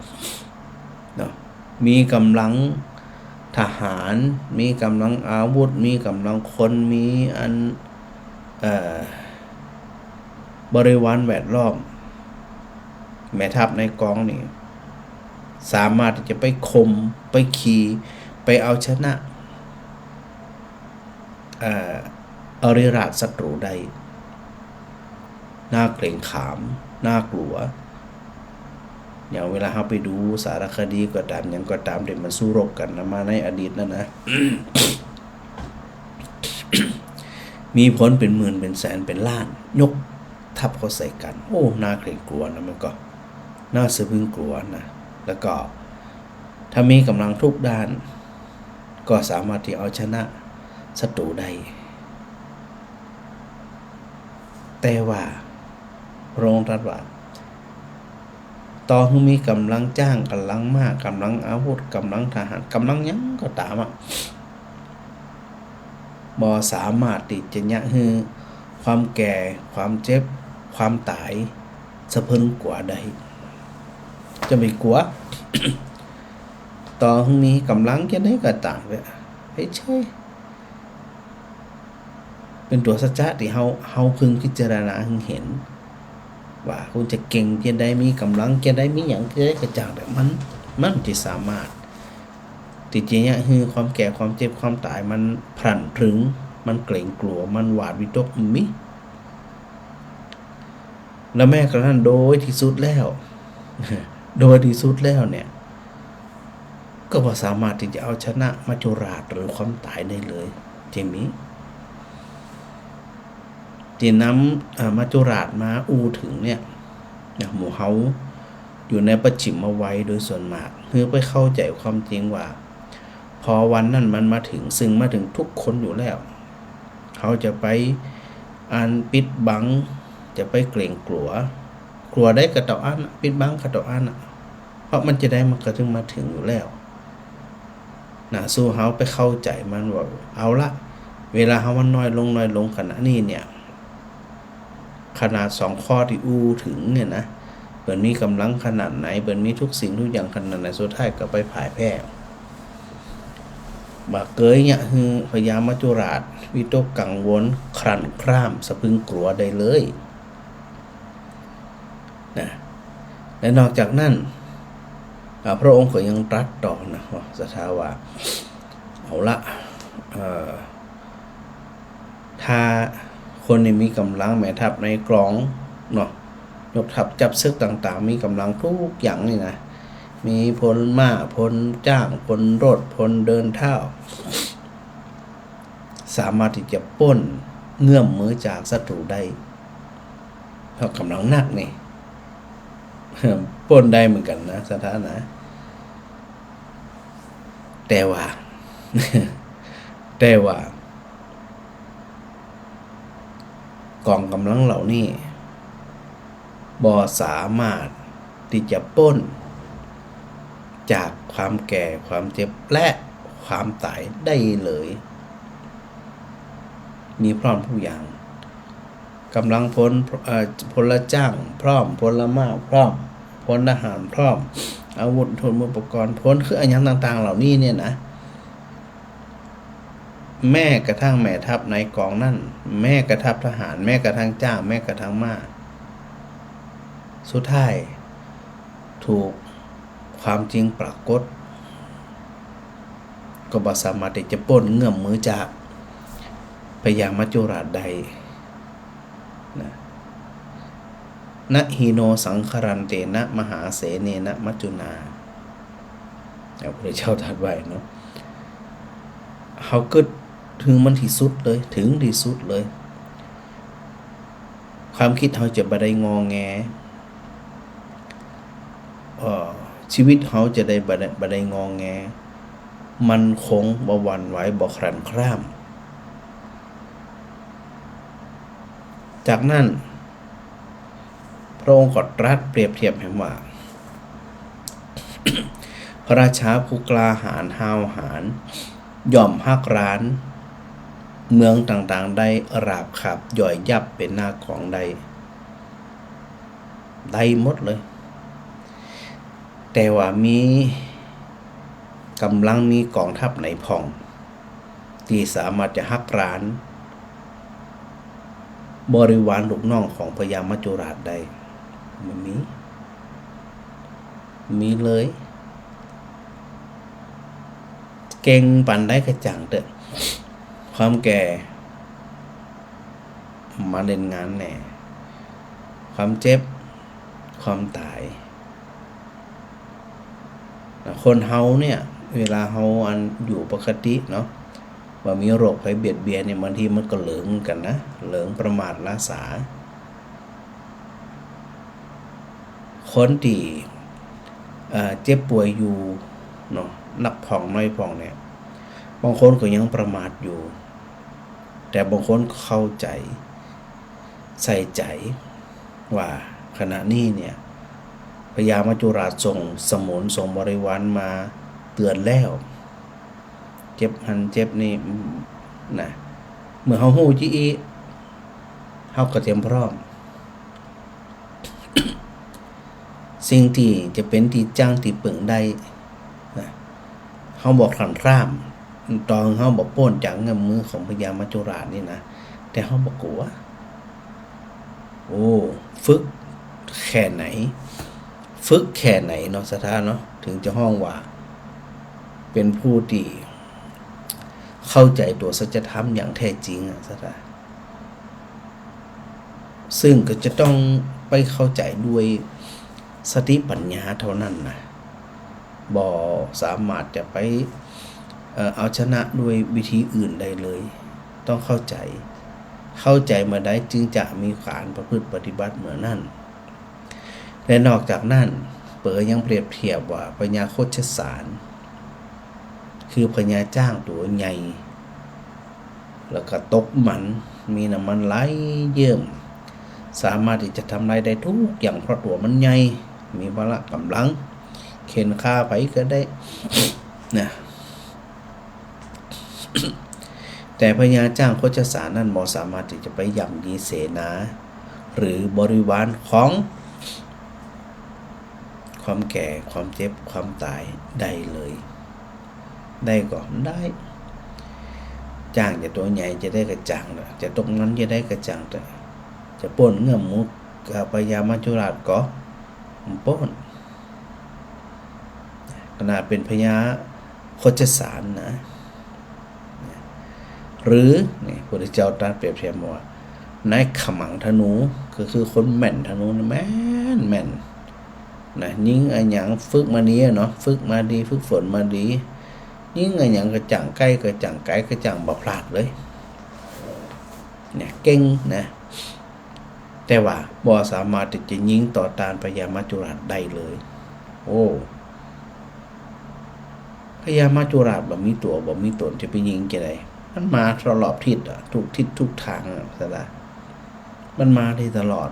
เนาะ มีก๋ำลังทหาร มีก๋ำลังอาวุธ มีก๋ำลังคน มีอัน เอ่อ บริวารแวดล้อม แม่ทัพในกองนี่ สามารถตี้จะไปข่ม ไปขี่ ไปเอาชนะ เอ่อ อริราชศัตรูได้ น่าเกรงขาม น่ากลัว อย่างเวลาเฮาไปดูสารคดีก็ต๋าม หยังก็ต๋าม ตี้มันสู้รบกั๋นนะ มาในอดีตนั้นนะ มีผลเป๋นหมื่น เป๋นแสน เป๋นล้าน ยกทัพเข้าใส่กั๋น โอ้ น่าเกรงกลัวนะ มันก็น่าสะพรึงกลัวนะ แล้วก็ ถ้ามีก๋ำลังทุกด้าน ก็สามารถตี้เอาชนะศัตรูได้ แต่ว่าพระองค์ตรัสว่า ต่อหื้อมีก๋ำลังจ๊าง ก๋ำลังม้า ก๋ำลังอาวุธ ก๋ำลังทหาร ก๋ำลังหยังก็ต๋ามอะ บ่สามารถตี้จะเยียะหื้อความแก่ ความเจ็บ ความต๋าย สะพรึงกั๋วได้ จะไปกั๋ว ต่อเถิงมีก๋ำลังจะใดก็ต๋าม เป๋นเฉย เป๋นตั๋วสัจจะตี้เฮา เฮาพึงพิจารณาเถิงหัน ว่าเฮาจะเก่งจะใด มีก๋ำลังจะใด มีหยังจะใดก็จ้างเถาะ มัน มันบ่สามารถตี้จะเยียะหื้อความแก่ ความเจ็บ ความต๋าย มันพลันพรึง มันเกรงกลัว มันหวาดวิตก บ่มี แล้วแม้กระทั่งโดยที่สุดแล้ว โดยที่สุดแล้วเนี่ย ก็บ่สามารถตี้จะเอาชนะมัจจุราชหรือความต๋ายได้เลย จะมี ตี้นำ อ่า มัจจุราชมาอู้เถิงเนี่ย นะ หมู่เฮาอยู่ในปัจฉิมวัยโดยส่วนมาก หื้อไปเข้าใจ๋ความจริงว่า พอวันนั้นมันมาเถิง ซึ่งมาเถิงทุกคนอยู่แล้ว เฮาจะไปอันปิดบัง จะไปเกรงกลัว กลัวใดก็เต้าอั้น ปิดบังก็เต้าอั้น เพราะมันจะใดมันก็ต้องมาเถิงอยู่แล้ว นะ สู้เฮาไปเข้าใจ๋มันว่า เอาละ เวลาเฮามันน้อยลง น้อยลงขนาดนี้เนี่ย ขนาดสองข้อตี้อู้เถิงเนี่ยนะ เปิ้นมีก๋ำลังขนาดไหน เปิ้นมีทุกสิ่งทุกอย่างขนาดไหน สุดท้ายก็ไปพ่ายแพ้ บ่าเกยเยียะหื้อพญามัจจุราชวิตกกังวล ครั่นคร่ำ สะพรึงกลัวได้เลย นะ และนอกจากนั้น อ่า พระองค์ก็ยังตรัสต่อนะ ว่า ศรัทธาว่า เอาละ เอ่อ ถ้าคนนี้มีก๋ำลัง แม่ทัพนายกองเนาะ ยกทัพจับศึกต่างๆ มีก๋ำลังทุกอย่างนี่นะ มีพลม้า พลจ๊าง พลรถ พลเดินเท้า สามารถตี้จะป๊นเงื้อมมือจากศัตรูได้ เพราะก๋ำลังนักนี่ ป๊นได้เหมือนกั๋นนะ ศรัทธานะ แต่ว่า แต่ว่า ก๋องก๋ำลังเหล่านี้ บ่สามารถตี้จะป๊นจากความแก่ ความเจ็บ และความต๋ายได้เลย มีพร้อมทุกอย่าง ก๋ำลังพล เอ่อ พลจ๊างพร้อม พลม้าพร้อม พลทหารพร้อม อาวุธยุทโธปกรณ์พร้อม คืออะหยังต่างๆ เหล่านี้เนี่ยนะ แม้กระทั่งแม่ทัพนายกองนั้น แม้กระทั่งทหาร แม้กระทั่งจ๊าง แม้กระทั่งม้า สุดท้ายถูกความจริงปรากฏ ก็บ่สามารถตี้จะป๊นเงื้อมมือจากพญามัจจุราชได้นะ นะหิโนสังครันเตนะ มหาเสเนนะมัจจุนา พระพุทธเจ้าตรัสไว้เนาะ เฮากึ๊ดเถิงมันตี้สุดเลย เถิงตี้สุดเลย ความกึ๊ดเฮาจะบ่ได้งอแง เอ่อ ชีวิตเฮาจะได้บ่ได้ บ่ได้งอแง มั่นคง บ่หวั่นไหว บ่ครั่นคร่ำ จากนั้น พระองค์ก็ตรัสเปรียบเทียบแหมว่า พระราชาผู้กล้าหาญห้าวหาญ ย่อมฮักร้านเมืองต่างๆ ได้ราบคาบย่อยยับเป๋นหน้ากองได้ ได้หมดเลย แต่ว่ามีก๋ำลัง มีกองทัพไหนพ่อง ตี้สามารถจะฮักร้านบริวารลูกน้องของพญามัจจุราชได้ บ่มี บ่มีเลย เก่งปานใดก็จ้างเต๊อะ ความแก่มาเล่นงานแน่ ความเจ็บ ความต๋าย คนเฮาเนี่ย เวลาเฮาอันอยู่ปกติเนาะ บ่มีโรคภัยเบียดเบียนเนี่ย บางทีมันก็เหลิงเหมือนกั๋นนะ เหลิงประมาทละสา คนตี้ เอ่อ เจ็บป่วยอยู่เนาะ นักพ่องน้อยพ่องเนี่ย บางคนก็ยังประมาทอยู่ แต่บางคนก็เข้าใจ๋ ใส่ใจ๋ว่าขณะนี้เนี่ย พญามัจจุราชส่งสมุนส่งบริวารมาเตือนแล้ว เจ็บหั้นเจ็บนี่ อืม นะ เมื่อเฮาฮู้จาอี้ เฮาก็เตรียมพร้อม สิ่งตี้จะเป๋นตี้จั้งตี้เปิ่งได้นะ ฮาบ่คลั่นคล้าม ต่อเฮาบ่ป๊นจากเงื้อมมือของพญามัจจุราชนี่นะ แต่เฮาบ่กั๋ว โอ้ ฝึกแค่ไหน ฝึกแค่ไหนเนาะ ศรัทธาเนาะ ถึงจะฮ้องว่า เป๋นผู้ตี้เข้าใจ๋ตั๋วสัจธรรมอย่างแท้จริงอะ ศรัทธา ซึ่งก็จะต้องไปเข้าใจ๋ด้วยสติปัญญาเท่านั้นนะ บ่สามารถจะไป เอ่อ เอาชนะด้วยวิธีอื่นได้เลย ต้องเข้าใจ๋ เข้าใจ๋เมื่อใดจึงจะมีก๋านประพฤติปฏิบัติเมื่อนั้น และนอกจากนั้น เป๋อยังเปรียบเทียบว่าพญาคชสาร คือพญาจ๊างตั๋วใหญ่ แล้วก็ตกมัน มีน้ำมันไหลเยิ้ม สามารถตี้จะทำลายได้ทุกอย่าง เพราะตั๋วมันใหญ่ มีพละก๋ำลัง เข็นฆ่าใผก็ได้ นะ แต่พญาจ๊างคชสารนั้นบ่สามารถตี้จะไปย่ำยีเสนา หรือบริวารของ ความแก่ ความเจ็บ ความต๋ายได้เลย ได้ก่อ ได้ จ๊างจะตั๋วใหญ่จะได้กระจ่างเต๊อะ จะตกมันจะได้กระจ่างเต๊อะ จะป๊นเงื้อมมือกับพญามัจจุราชก่อ บ่ป๊น ขนาดเป๋นพญาคชสารนะ หรือ นี่ พระพุทธเจ้าตรัสเปรียบเทียบว่า นายขมังธนู ก็คือคนแม่นธนูนี่แม่น แม่น นะ ยิงอะหยังฝึกมาดีอะเนาะ ฝึกมาดี ฝึกฝนมาดี ยิงอะหยังกระจ่างใก้ กระจ่างไก๋ กระจ่างบ่พลาดเลย เนี่ย เก่งนะ แต่ว่าบ่สามารถตี้จะยิงต่อต้านพญามัจจุราชได้เลย โอ้ พญามัจจุราชบ่มีตั๋วบ่มีต๋น จะไปยิงจะใด มันมาตลอดทิศอะ ทุกทิศทุกทางอะ ศรัทธา มันมาได้ตลอด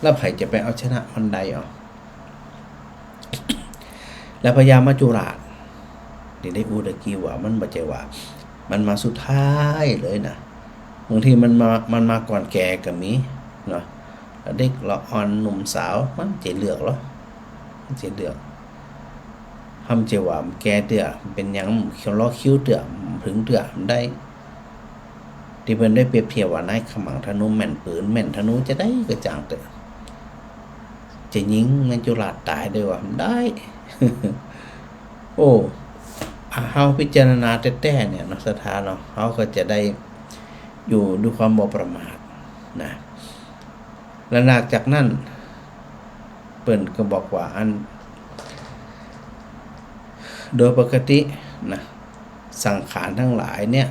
แล้วใผจะไปเอาชนะมันได้อะ แล้วพญามัจจุราช ตี้ได้อู้ตะกี้ว่ามันบ่ใจ้ว่า มันมาสุดท้ายเลยนะ บางทีมันมา มันมาก่อนแก่ก็มีเนาะ ละเด็กละอ่อนหนุ่มสาว มันจะเลือกเหรอ มันจะเลือก ห้ามจะว่ามันแก่เตื้อ มันเป๋นหยัง เขียวล้อคิ้วเตื้อ มันถึงเตื้อ มันได้ ตี้เปิ้นได้เปรียบเทียบว่านายขมังธนูแม่นปืน แม่นธนูจะได้กระจ่างเตื้อ จะยิงมัจจุราชต๋ายได้ว่า มันได้ โอ้ อ่ะ เฮาพิจารณาแต๊ๆ เนี่ยเนาะ ศรัทธาเนาะ เฮาก็จะได้อยู่ด้วยความบ่ประมาทนะ และนอกจากนั้น เปิ้นก็บอกว่าอัน โดยปกตินะ สังขารทั้งหลายเนี่ย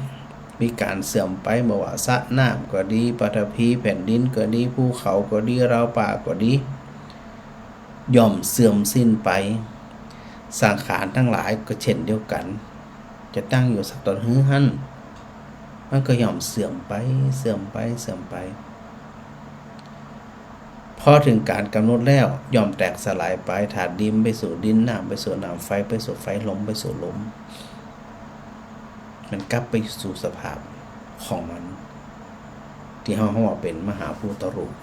มีก๋านเสื่อมไป บ่ว่าสระน้ำก็ดี ปฐพีแผ่นดินก็ดี ภูเขาก็ดี ราวป่าก็ดี ย่อมเสื่อมสิ้นไป สังขารทั้งหลายก็เช่นเดียวกั๋น จะตั้งอยู่สักต๋อนหื้อหั้น มันก็ย่อมเสื่อมไป เสื่อมไป เสื่อมไป พอเถิงก๋านก๋ำหนดแล้ว ย่อมแตกสลายไป ธาตุดินไปสู่ดิน น้ำไปสู่น้ำ ไฟไปสู่ไฟ ลมไปสู่ลม มันกลับไปสู่สภาพของมัน ตี้เฮาฮ้องว่าเป๋นมหาภูตรูป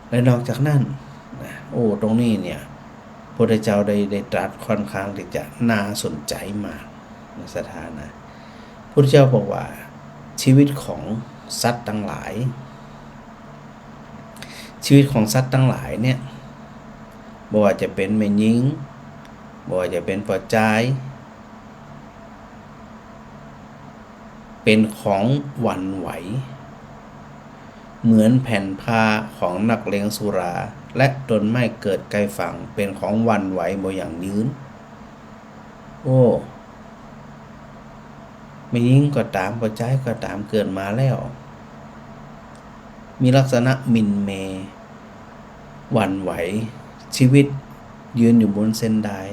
และนอกจากนั้นนะ โอ้ ตรงนี้เนี่ย พระพุทธเจ้าได้ ได้ตรัสค่อนข้างตี้จะน่าสนใจ๋มากนะ ศรัทธานะ พระพุทธเจ้าบอกว่า ชีวิตของสัตว์ตังหลาย ชีวิตของสัตว์ตังหลายเนี่ย บ่ว่าจะเป๋นแม่ญิง บ่ว่าจะเป๋นป้อจาย เป๋นของหวั่นไหว เหมือนแผ่นผ้าของนักเลงสุรา และต้นไม้เกิดใก้ฝั่ง เป๋นของหวั่นไหวบ่ยั่งยืน โอ้ แม่ญิงก็ต๋าม ป้อจายก็ต๋าม เกิดมาแล้ว มีลักษณะหมิ่นเหม่ หวั่นไหว ชีวิตยืนอยู่บนเส้นด้าย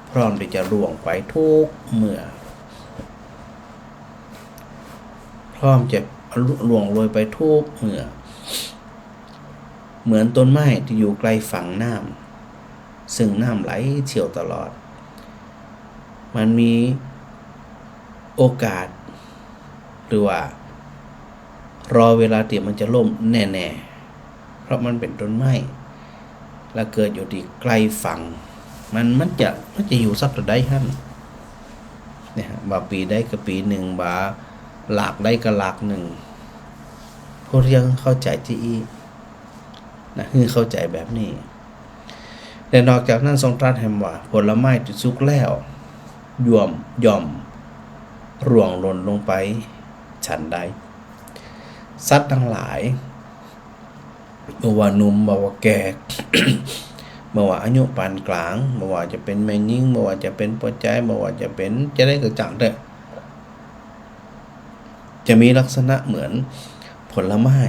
พร้อมตี้จะล่วงไปทุกเมื่อ พร้อมจะล่วงโรยไปทุกเมื่อ เหมือนต้นไม้ตี้อยู่ใก้ฝั่งน้ำ ซึ่งน้ำไหลเชี่ยวตลอด มันมีโอกาส หรือว่ารอเวลาตี้มันจะล้มแน่ๆ เพราะมันเป๋นต้นไม้ และเกิดอยู่ตี้ใก้ฝั่ง มัน มันจะ มันจะอยู่สักเต้าใดหั้น เนี่ย ว่าปี๋ใดก็ปี๋นึ่ง ว่าหลากใดก็หลากนึ่ง พวกเฮาเข้าใจ๋จะอี้ นะ หื้อเข้าใจ๋แบบนี้ และนอกจากนั้นทรงตรัสแหมว่า ผลไม้ตี้สุกแล้ว ย่อม ย่อมร่วงหล่นลงไปฉันใด สัตว์ตังหลาย บ่ว่าหนุ่ม บ่ว่าแก่ บ่ว่าอายุปานกลาง บ่ว่าจะเป๋นแม่ญิง บ่ว่าจะเป๋นป้อจาย บ่ว่าจะเป๋นจะใดก็จ้างเต๊อะ จะมีลักษณะเหมือนผลไม้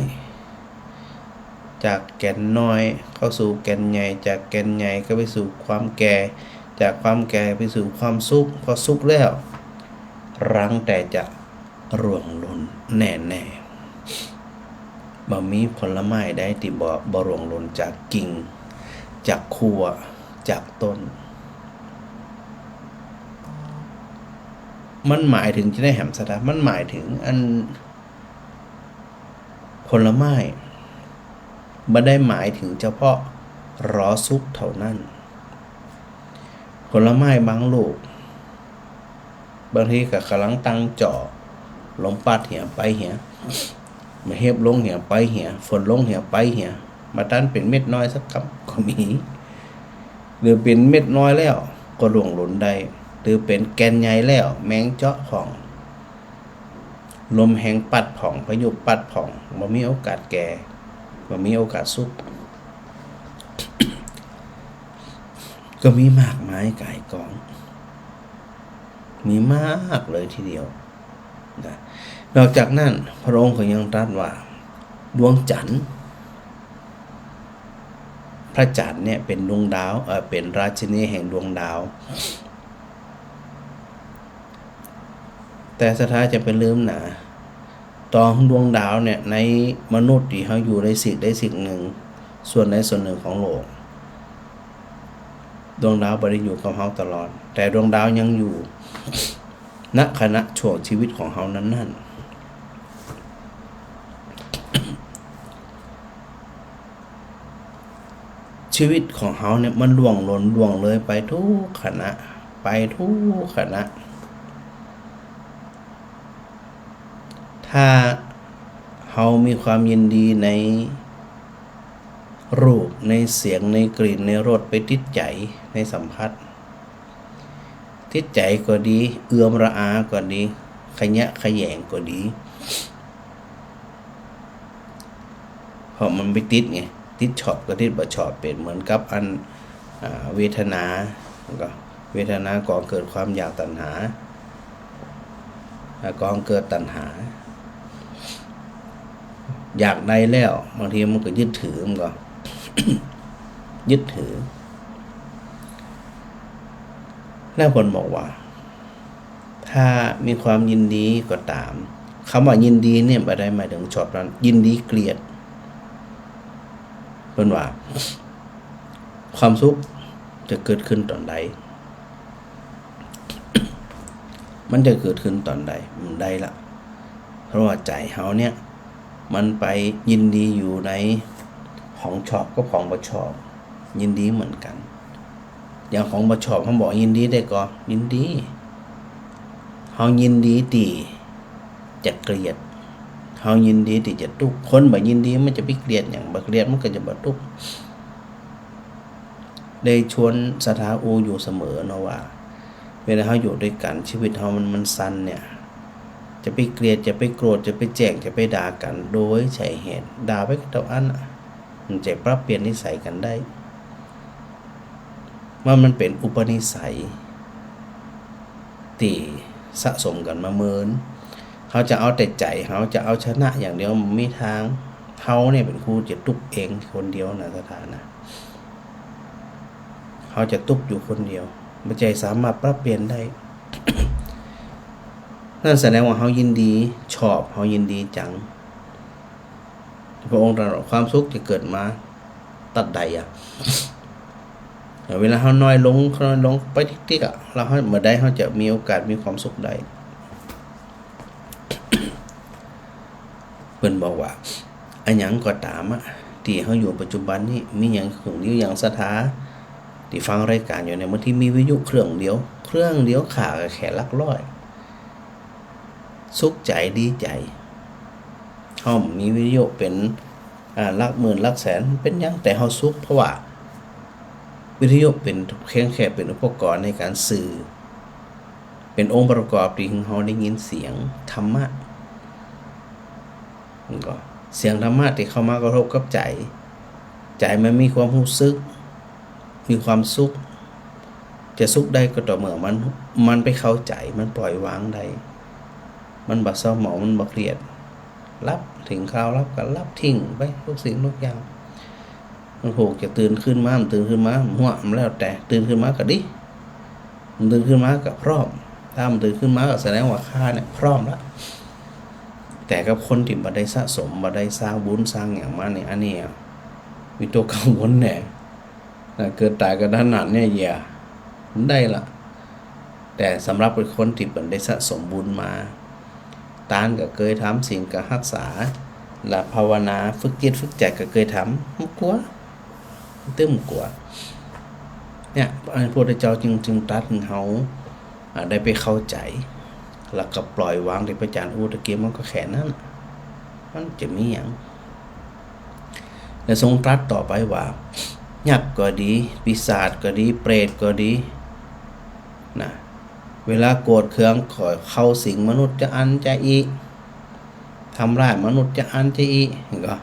จากแก่นน้อยเข้าสู่แก่นใหญ่ จากแก่นใหญ่ก็ไปสู่ความแก่ จากความแก่ไปสู่ความสุก พอสุกแล้ว รังแต่จะร่วงหล่นแน่ๆ บ่มีผลไม้ใดตี้บ่ บ่ร่วงหล่นจากกิ่ง จากขั้ว จากต้น มันหมายเถิงจะใดแหมศรัทธา มันหมายเถิงอัน ผลไม้ บ่ได้หมายเถิงเฉพาะรอสุกเต้านั้น ผลไม้บางลูก บางทีก็ก่ำลังตั้งจ๋อ ลมปั๊ดเหียไปเหีย มาเห็บลงเหียไปเหีย ฝนลงเหียไปเหีย บ่ตันเป๋นเม็ดน้อยสักกำก็มี หรือเป๋นเม็ดน้อยแล้วก็ร่วงหล่นได้ หรือเป๋นแก่นใหญ่แล้ว แมงเจาะพ่อง ลมแฮงปั๊ดพ่อง พายุปั๊ดพ่อง บ่มีโอกาสแก่ บ่มีโอกาสสุก ก็มีมากมายก่ายกอง มีมากเลยทีเดียวนะ นอกจากนั้นพระองค์ก็ยังตรัสว่า ดวงจันทร์ พระจันทร์เนี่ยเป๋นดวงดาว เอ่อ เป๋นราชินีแห่งดวงดาว แต่ศรัทธาจะไปลืมหนา ต๋องดวงดาวเนี่ย ในมนุษย์ตี้เฮาอยู่ได้ซีกใดซีกนึ่ง ส่วนใดส่วนนึ่งของโลก ดวงดาวบ่ได้อยู่กับเฮาตลอด แต่ดวงดาวยังอยู่ ณ ขณะช่วงชีวิตของเฮานั้นๆ ชีวิตของเฮาเนี่ยมันล่วงหล่นล่วงเลยไปทุกขณะ ไปทุกขณะ ถ้าเฮามีความยินดีในรูป ในเสียง ในกลิ่น ในรส ไปติดใจ๋ ในสัมผัส ติดใจ๋ก็ดี เอือมระอาก็ดี ขยะแขยงก็ดี เพราะมันไปติดไง ติดชอบก็ติดบ่ชอบ เป๋นเหมือนกับอัน อ่า เวทนา ก็เวทนาก่อเกิดความอยากตัณหา อ่า ก่อเกิดตัณหา อยากได้แล้ว บางทีมันก็ยึดถือ มันก็ ยึดถือ แล้วเปิ้นบอกว่า ถ้ามีความยินดีก็ต๋าม กำว่ายินดีเนี่ยบ่ได้หมายเถิงชอบนั้น ยินดีเกลียด เปิ้นว่า ความสุขจะเกิดขึ้นต๋อนใด มันจะเกิดขึ้นต๋อนใด มันได้ละ เพราะว่าใจ๋เฮาเนี่ย มันไปยินดีอยู่ในของชอบกับของบ่ชอบ ยินดีเหมือนกั๋น อย่างของบ่ชอบ เฮาบอกยินดีได้ก่อ ยินดี เฮายินดีตี้จะเกลียด เฮายินดีตี้จะตุ๊กข์ คนบ่ยินดีมันจะไปเกลียดหยัง บ่เกลียดมันก็จะบ่ตุ๊กข์ ได้ชวนศรัทธาอู้อยู่เสมอเนาะว่า เวลาเฮาอยู่ตวยกั๋น ชีวิตเฮามัน มันสั้นเนี่ย จะไปเกลียด จะไปโกรธ จะไปแจ้ง จะไปด่ากั๋น โดยใช้เหตุ ด่าไปก็เต้าอั้นน่ะ มันจะปรับเปลี่ยนนิสัยกั๋นได้ ว่ามันเป๋นอุปนิสัยตี้สะสมกั๋นมาเมิน เฮาจะเอาแต่ใจ๋ เฮาจะเอาชนะอย่างเดียว บ่มีตาง เฮาเนี่ยเป๋นผู้จะตุ๊กข์เองคนเดียวนะ ศรัทธานะ เฮาจะตุ๊กข์อยู่คนเดียว บ่ใจ้สามารถปรับเปลี่ยนได้ นั่นแสดงว่าเฮายินดีชอบ เฮายินดีจัง พระองค์ตรัสว่าความสุขจะเกิดมาตั๊ดใดอะ เวลาเฮาน้อยลง น้อยลงไปติ๊กๆ อะ แล้วเฮา เมื่อใดเฮาจะมีโอกาสมีความสุขได้ เปิ้นบอกว่า อะหยังก็ต๋ามอะ ตี้เฮาอยู่ปัจจุบันนี้ มีหยังขึ้นอยู่อย่างศรัทธา ตี้ฟังรายก๋านอยู่เนี่ย บางทีมีวิทยุเครื่องเดียว เครื่องเดียวข้าก็แค่หลักร้อย สุขใจ๋ดีใจ๋ เฮามีวิทยุเป๋น อ่า หลักหมื่นหลักแสน เป๋นหยัง แต่เฮาสุข เพราะว่าวิทยุเป๋นเพียงแค่เป๋นอุปกรณ์ในก๋านสื่อ เป๋นองค์ประกอบตี้หื้อเฮาได้ยินเสียงธรรมะ มันก็เสียงธรรมะตี้เข้ามากระทบกับใจ๋ ใจ๋มันมีความฮู้สึก มีความสุข จะสุขได้ก็ต่อเมื่อมัน มันไปเข้าใจ๋ มันปล่อยวางได้ มันบ่เศร้าหมอง มันบ่เครียด หลับ เถิงคราวหลับก็หลับทิ้งไป ทุกสิ่งทุกอย่าง มันผูกจะตื่นขึ้นมา มันตื่นขึ้นมา หัวมันแล้วแต่ ตื่นขึ้นมาก็ดี มันตื่นขึ้นมาก็พร้อม ถ้ามันตื่นขึ้นมาก็แสดงว่าข้าเนี่ยพร้อมละ แต่กับคนตี้บ่ได้สะสม บ่ได้สร้างบุญสร้างหยังมาเนี่ย อันนี้อะ มีตั๋วกังวลแน่ นะ เกิดต๋ายกะทันหันเนี่ย เยียะ มันได้ละ แต่สำหรับคนตี้เปิ้นได้สะสมบุญมา ตานก็เกยทำ ศีลก็ฮักษา และภาวนา ฝึกจิตฝึกใจ๋ก็เกยทำ บ่กั๋ว ตึงบ่กั๋ว เนี่ย อันพระพุทธเจ้าจึง จึงตรัสหื้อเฮา อ่า ได้ไปเข้าใจ๋ แล้วก็ปล่อยวาง ตี้พระอาจ๋ารย์อู้ตะกี้ มันก็แค่นั้น มันจะมีหยัง แล้วทรงตรัสต่อไปว่า ยักษ์ก็ดี ปีศาจก็ดี เปรตก็ดี นะ เวลาโกรธเคืองก็เข้าสิงมนุษย์จะอั้นจะอี้ ทำร้ายมนุษย์จะอั้นจะอี้ เห็นก่อ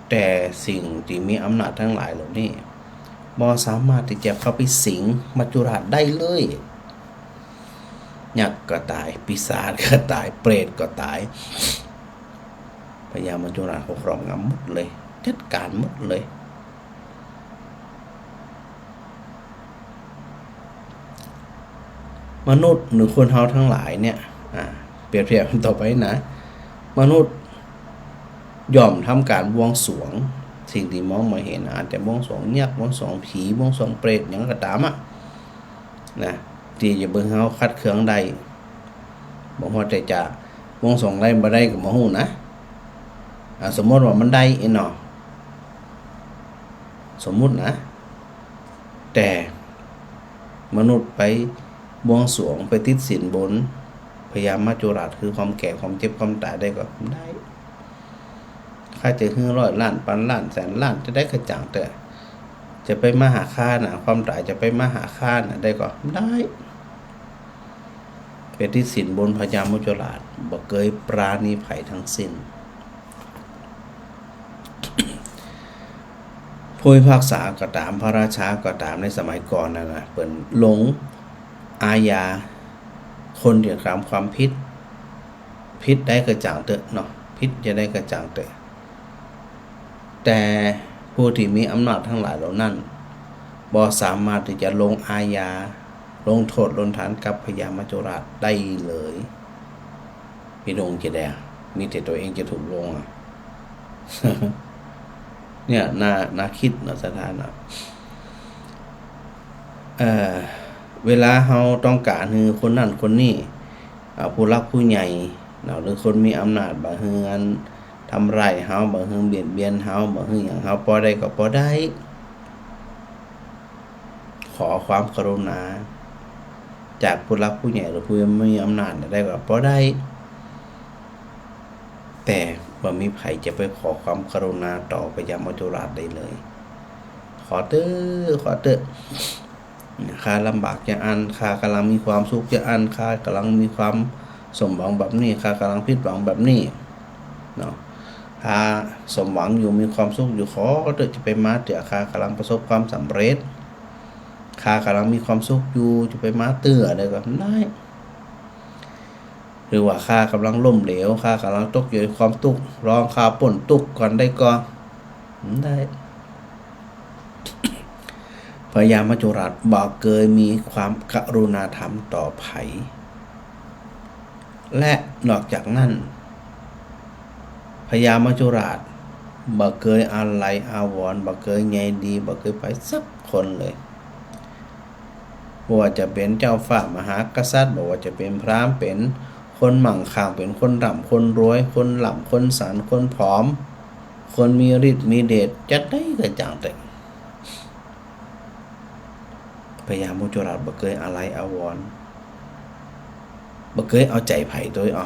แต่สิ่งตี้มีอำนาจตังหลายเหล่านี้ บ่สามารถตี้จะเข้าไปสิงมัจจุราชได้เลย ยักษ์ก็ต๋าย ปีศาจก็ต๋าย เปรตก็ต๋าย พญามัจจุราชเขาครอบงำหมดเลย จัดก๋านหมดเลย มนุษย์หรือคนเฮาตังหลายเนี่ย อ่า เปรียบเทียบต่อไปนะ มนุษย์ย่อมทำก๋านบวงสรวง สิ่งตี้มองบ่เห็น อาจจะบวงสรวงยักษ์ บวงสรวงผี บวงสรวงเปรต หยังก็ต๋ามอะ นะ ตี้จะเบิ่งเฮาขัดเคืองได้ บ่ฮู้แต่จะบวงสรวงได้บ่ได้ก็บ่ฮู้นะ อ่า สมมุติว่ามันได้อี้เนาะ สมมุตินะ แต่มนุษย์ไปบวงสรวง ไปติดสินบนพญามัจจุราช คือความแก่ ความเจ็บ ความต๋ายได้ก่อได้ ข้าจะหื้อร้อยล้าน ปันล้าน แสนล้าน จะได้กระจ่างเต๊อะ จะไปมาหาข้านะ ความต๋ายจะไปมาหาข้านะ ได้ก่อได้ ไปติดสินบนพญามัจจุราช บ่เกยปราณีใผตังสิ้น ผู้พิพากษาก็ต๋าม พระราชาก็ต๋าม ในสมัยก่อนนั่นนะ เปิ้นลงอาญาคนตี้กระทำความผิด ผิดได้กระจ่างเต๊อะเนาะ ผิดจะได้กระจ่างเต๊อะ แต่ผู้ตี้มีอำนาจตังหลายเหล่านั้น บ่สามารถตี้จะลงอาญา ลงโต้ษลงฐานกับพญามัจจุราชได้เลย ปี้น้องจะได้ มีแต่ตั๋วเองจะถูกลงอะ เนี่ย น่า น่าคิดเนาะ ศรัทธาเนาะ เอ่อ เวลาเฮาต้องก๋านหื้อคนนั้นคนนี้ อ่า ผู้หลักผู้ใหญ่เนาะ หรือคนมีอำนาจ บ่าหื้ออันทำร้ายเฮา บ่าหื้อเบียดเบียนเฮา บ่าหื้อหยังเฮา ปอได้ก็ปอได้ ขอความกรุณาจากผู้หลักผู้ใหญ่หรือผู้มีอำนาจได้ก็ปอได้ แต่บ่มีใผจะไปขอความกรุณาต่อพญามัจจุราชได้เลย ขอเต๊อะ ขอเต๊อะ ข้าลำบากจะอั้น ข้ากำลังมีความสุขจะอั้น ข้ากำลังมีความสมหวังแบบนี้ ข้ากำลังผิดหวังแบบนี้ เนาะ ข้าสมหวังอยู่ มีความสุขอยู่ ขอเต๊อะ จะไปมาเตื้อ ข้ากำลังประสบความสำเร็จ ข้ากำลังมีความสุขอยู่ จะไปมาเตื้อได้ก็ได้ หรือว่าข้ากำลังล้มเหลว ข้ากำลังตกอยู่ในความตุ๊กข์ ลองข้าป๊นตุ๊กข์ก่อนได้ก็ได้ พญามัจจุราชบ่เกยมีความกรุณาธรรมต่อใผ และนอกจากนั้น พญามัจจุราชบ่เกยอาลัยอาวรณ์ บ่เกยใยดี บ่เกยใผสักคนเลย บ่ว่าจะเป๋นเจ้าฟ้ามหากษัตริย์ บ่ว่าจะเป๋นพราหมณ์ เป๋นคนมั่งคั่ง เป๋นคนร่ำคนรวย คนล่ำคนสัน คนผอม คนมีฤทธิ์มีเดช จะใดก็จ่างเต๊อะ พญามัจจุราชบ่เกยอาลัยอาวรณ์ บ่เกยเอาใจ๋ใผโตย อ้อ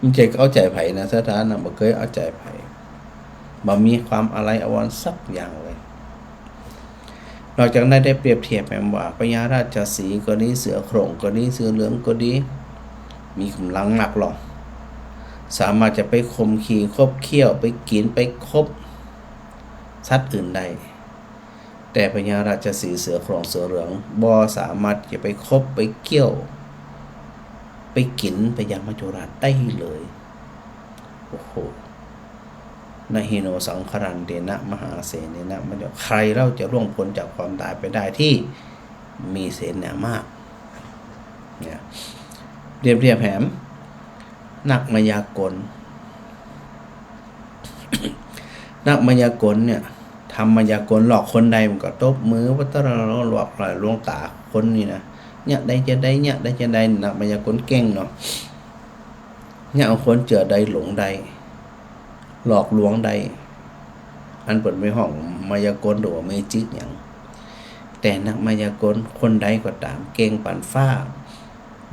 บ่ใจ้เอาใจ๋ใผนะ ศรัทธานะ บ่เกยเอาใจ๋ใผ บ่มีความอาลัยอาวรณ์สักอย่างเลย นอกจากนั้นได้เปรียบเทียบแหมว่า พญาราชสีห์ก็ดี เสือโคร่งก็ดี เสือเหลืองก็ดี มีก๋ำลังนักลอ สามารถจะไปข่มขี่ขบเขี้ยว ไปกิ๋น ไปคบสัตว์อื่นได้ แต่พญาราชสีห์ เสือโคร่ง เสือเหลือง บ่สามารถจะไปคบ ไปเขี้ยว ไปกิ๋นพญามัจจุราชได้เลย โอ้โห นะหิโน สังหรันเตนะ มหาเสเนนะ มัจจุ ใครเล่าจะล่วงป๊นจากความต๋ายไปได้ตี้มีเสนามาก เนี่ย เปรียบเทียบแหม นักมายากล นักมายากลเนี่ย ทำมายากลหลอกคนใดมันก็ตบมือ ว่าตะละหลอกหลายหลวงต๋าคนนี้นะ เนี่ยได้จะได้ เนี่ยได้จะได้ นักมายากลเก่งเนาะ เนี่ยเอาคนเจื้อได้หลงได้ หลอกลวงได้ อันเปิ้นไปฮ้องมายากลหรือว่าเมจิกหยัง แต่นักมายากลคนใดก็ต๋าม เก่งป๋านฟ้า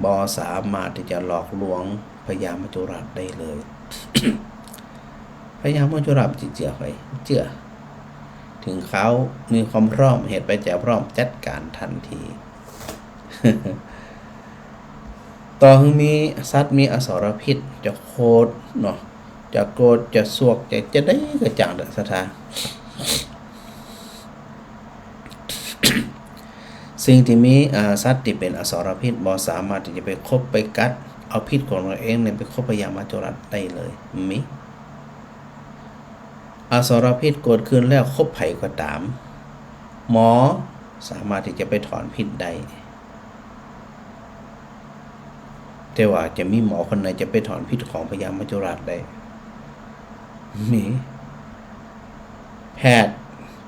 บ่สามารถตี้จะหลอกลวงพญามัจจุราชได้เลย พญามัจจุราชจะเจื้อใผ เจื้อ ถึงคราวมีความพร้อม เหตุปัจจัยพร้อม จัดก๋านตันที ต่อหื้อมีสัตว์มีอสรพิษ จะโขดเนาะ จะโกรธ จะซวก จะ จะใดก็จ้างเต๊อะ ศรัทธา สิ่งตี้มี อ่า สัตว์ตี้เป๋นอสรพิษ บ่สามารถตี้จะไปคบไปกัด เอาพิษของตนเองเนี่ยไปคบพญามัจจุราชได้เลย มี อสรพิษเกิดขึ้นแล้วคบใผก็ต๋าม หมอสามารถตี้จะไปถอนพิษได้ แต่ว่าจะมีหมอคนใดจะไปถอนพิษของพญามัจจุราชได้ มี แพทย์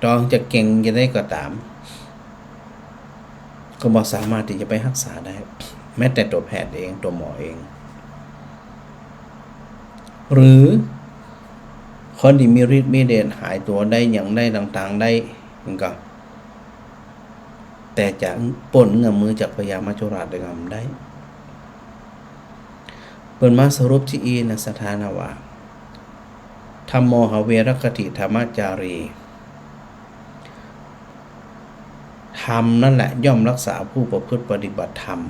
ต่อจะเก่งจะใดก็ต๋าม ก็บ่สามารถตี้จะไปฮักษาได้ แม้แต่ตั๋วแพทย์เอง ตั๋วหมอเอง หรือคนตี้มีฤทธิ์มีเดชหายตั๋วได้หยังได้ต่างๆ ได้ มันก็ แต่จะป๊นเงื้อมมือจากพญามัจจุราชได้ก็บ่ได้ เปิ้นมาสรุปตี้อี้นะ ศรัทธานะว่า ธัมโม หเว รักขติ ธัมมาจารี ธรรมนั่นแหละย่อมรักษาผู้ประพฤติปฏิบัติธรรม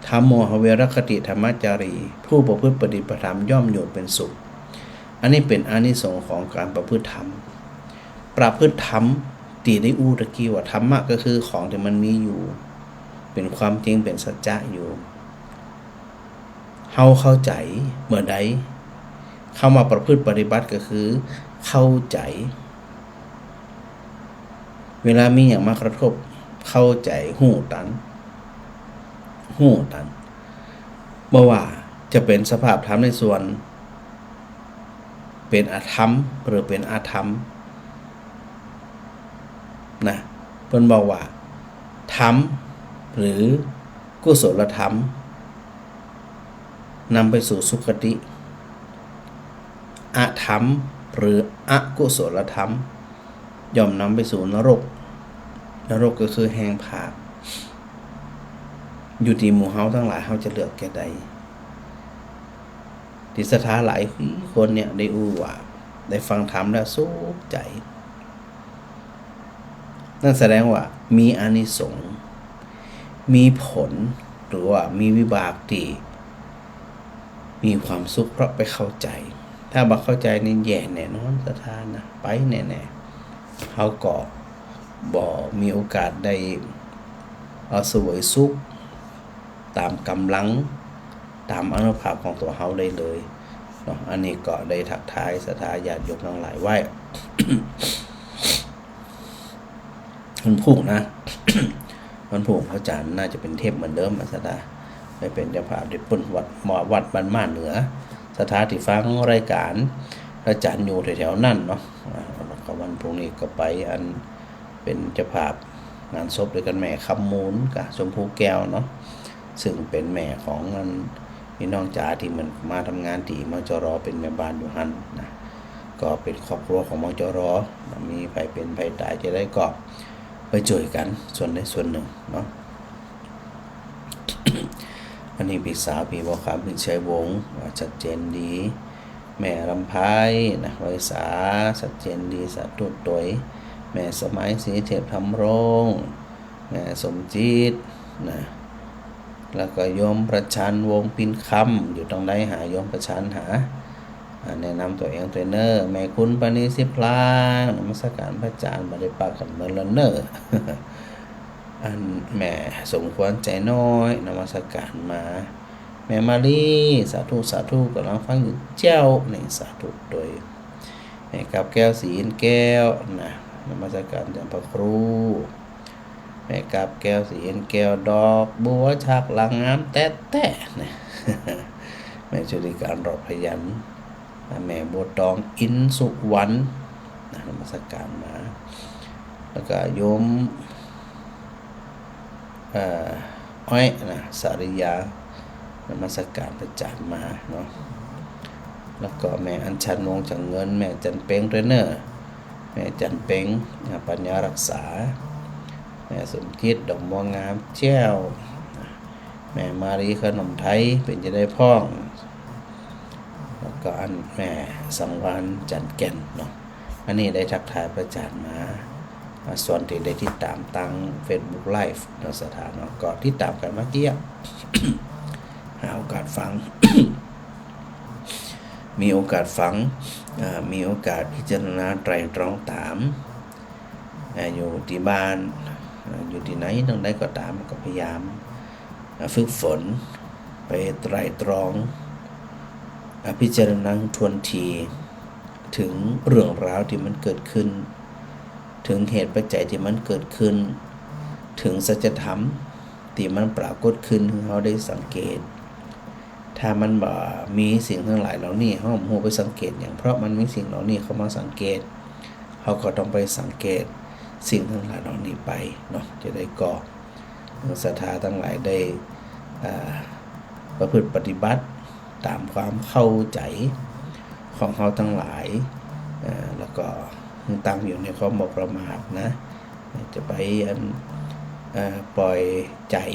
ธัมโม หเว รักขติ ธัมมาจารี ผู้ประพฤติปฏิบัติธรรมย่อมอยู่เป็นสุข อันนี้เป๋นอานิสงส์ของก๋านประพฤติธรรม ประพฤติธรรมตี้ได้อู้ตะกี้ว่าธรรมะก็คือของตี้มันมีอยู่ เป๋นความจริง เป๋นสัจจะอยู่ เฮาเข้าใจ๋เมื่อใด คำว่าประพฤติปฏิบัติก็คือเข้าใจ๋ เวลามีหยังมากระทบ เข้าใจ๋ ฮู้ตัน ฮู้ตัน บ่ว่าจะเป๋นสภาพธรรมในส่วน เป๋นอธรรมหรือเป๋นอธรรมนะ เปิ้นบอกว่า ธรรมหรือกุศลธรรม นำไปสู่สุคติ อธรรมหรืออกุศลธรรม ย่อมนำไปสู่นรก นรกก็คือแฮงผาก อยู่ตี้หมู่เฮาตังหลาย เฮาจะเลือกแก่ใด ตี้ศรัทธาหลายคนเนี่ยได้อู้ว่า ได้ฟังธรรมแล้วสุขใจ๋ นั่นแสดงว่ามีอานิสงส์ มีผล หรือว่ามีวิบากตี้มีความสุขเพราะไปเข้าใจ๋ ถ้าบ่เข้าใจ๋นี่แย่แน่นอน ศรัทธานะ ไปแน่ๆ เฮาก็บ่มีโอกาสได้ เอ่อ เสวยสุข ต๋ามก๋ำลัง ต๋ามอานุภาพของตั๋วเฮาได้เลยเนาะ อันนี้ก็ได้ทักทายศรัทธาญาติโยมตังหลายไว้ วันพูกนะ วันพูกพระอาจ๋ารย์น่าจะเป๋นเทปเหมือนเดิมนะศรัทธา ไปเป๋นเจ้าภาพตี้ปุ้นวัด วัดบ้านม่านเหนือ ศรัทธาตี้ฟังรายก๋านพระอาจ๋ารย์อยู่แถวๆ นั้นเนาะ อ่า แล้วก็วันพูกนี้ก็ไปอัน เป๋นเจ้าภาพงานศพตวยกั๋น แม่คำมูลกับชมพูแก้วเนาะ ซึ่งเป๋นแม่ของอันพี่น้องจ๋าตี้มันมาทำงานตี้ มจร เป๋นแม่บ้านอยู่หั้นนะ ก็เป๋นครอบครัวของ มจร. มีใผเป๋นใผต๋ายจะได้ก็ไปจ้วยกั๋นส่วนใดส่วนนึ่งเนาะ อันนี้ปี้สาว ปี้บัวขาว พิชัยวงศ์ ว่าชัดเจนดี แม่รำไพนะ ไวสา ชัดเจนดี สาธุตวย แม่สมัย ศรีเทพธำรงค์ แม่สมจิตนะ แล้วก็โยมประชาน วงศ์ปินคำ อยู่ตรงไหน หาโยมประชานหา อ่า แนะนำตั๋วเองตวยเน่อ แม่คุณปณี สิบพลาง นมัสก๋านพระอาจ๋ารย์ บ่ได้ปะกั๋นเมินละเน่อ อันแม่สมควร ใจน้อย นมัสก๋านมา แม่มาลี สาธุ สาธุ ก่ำลังฟังอยู่เจ้า นี่สาธุตวย แม่กาบแก้ว ศรีอินทร์แก้วนะ นมัสก๋านเจ้าพระครู แม่กาบแก้ว ศรีอินทร์แก้ว ดอกบัวฉากหลังงามแต๊ๆ นะ แม่จุลีการ รอดพยัญชนะ แม่บัวตอง อินทร์สุวรรณนะ นมัสก๋านมา แล้วก็โยม เอ่อ อ้อยนะ สาริยา นมัสก๋านพระอาจ๋ารย์มาเนาะ แล้วก็แม่อัญชัน วงศ์จังเงิน แม่จันเพ็งตวยเน่อ แม่จันเพ็ง อ่า ปัญญารักษา แม่สมจิต ดอกบัวงามแจ้ว แม่มาลี ขนมไทย เป๋นจะได้พ่อง แล้วก็อันแม่สังวาลย์ จันทร์แก่นเนาะ อันนี้ได้ทักทายพระอาจ๋ารย์มา อ่า ส่วนตี้ได้ติดต๋ามตางเฟซบุ๊กไลฟ์เนาะ ศรัทธาเนาะ ก็ติดต๋ามกั๋นมาเกี้ย หาโอกาสฟัง มีโอกาสฟัง อ่า มีโอกาสพิจารณาไตร่ตรองต๋าม อ่า อยู่ตี้บ้าน อ่า อยู่ตี้ไหนตรงใดก็ต๋าม ก็พยายาม อ่า ฝึกฝน ไปไตร่ตรอง อ่า พิจารณาทวนที เถิงเรื่องราวตี้มันเกิดขึ้น เถิงเหตุปัจจัยตี้มันเกิดขึ้น เถิงสัจธรรมตี้มันปรากฏขึ้นหื้อเฮาได้สังเกต ถ้ามันบ่มีสิ่งตังหลายเหล่านี้ เฮาบ่ฮู้ไปสังเกตหยัง เพราะมันมีสิ่งเหล่านี้เข้ามาสังเกต เฮาก็ต้องไปสังเกตสิ่งตังหลายเหล่านี้ไปเนาะ จะได้ก็ ศรัทธาตังหลายได้ อ่า ประพฤติปฏิบัติต๋ามความเข้าใจ๋ของเฮาตังหลาย อ่า แล้วก็ตั้งอยู่ในความบ่ประมาทนะ จะไปอัน อ่า ปล่อยใจ๋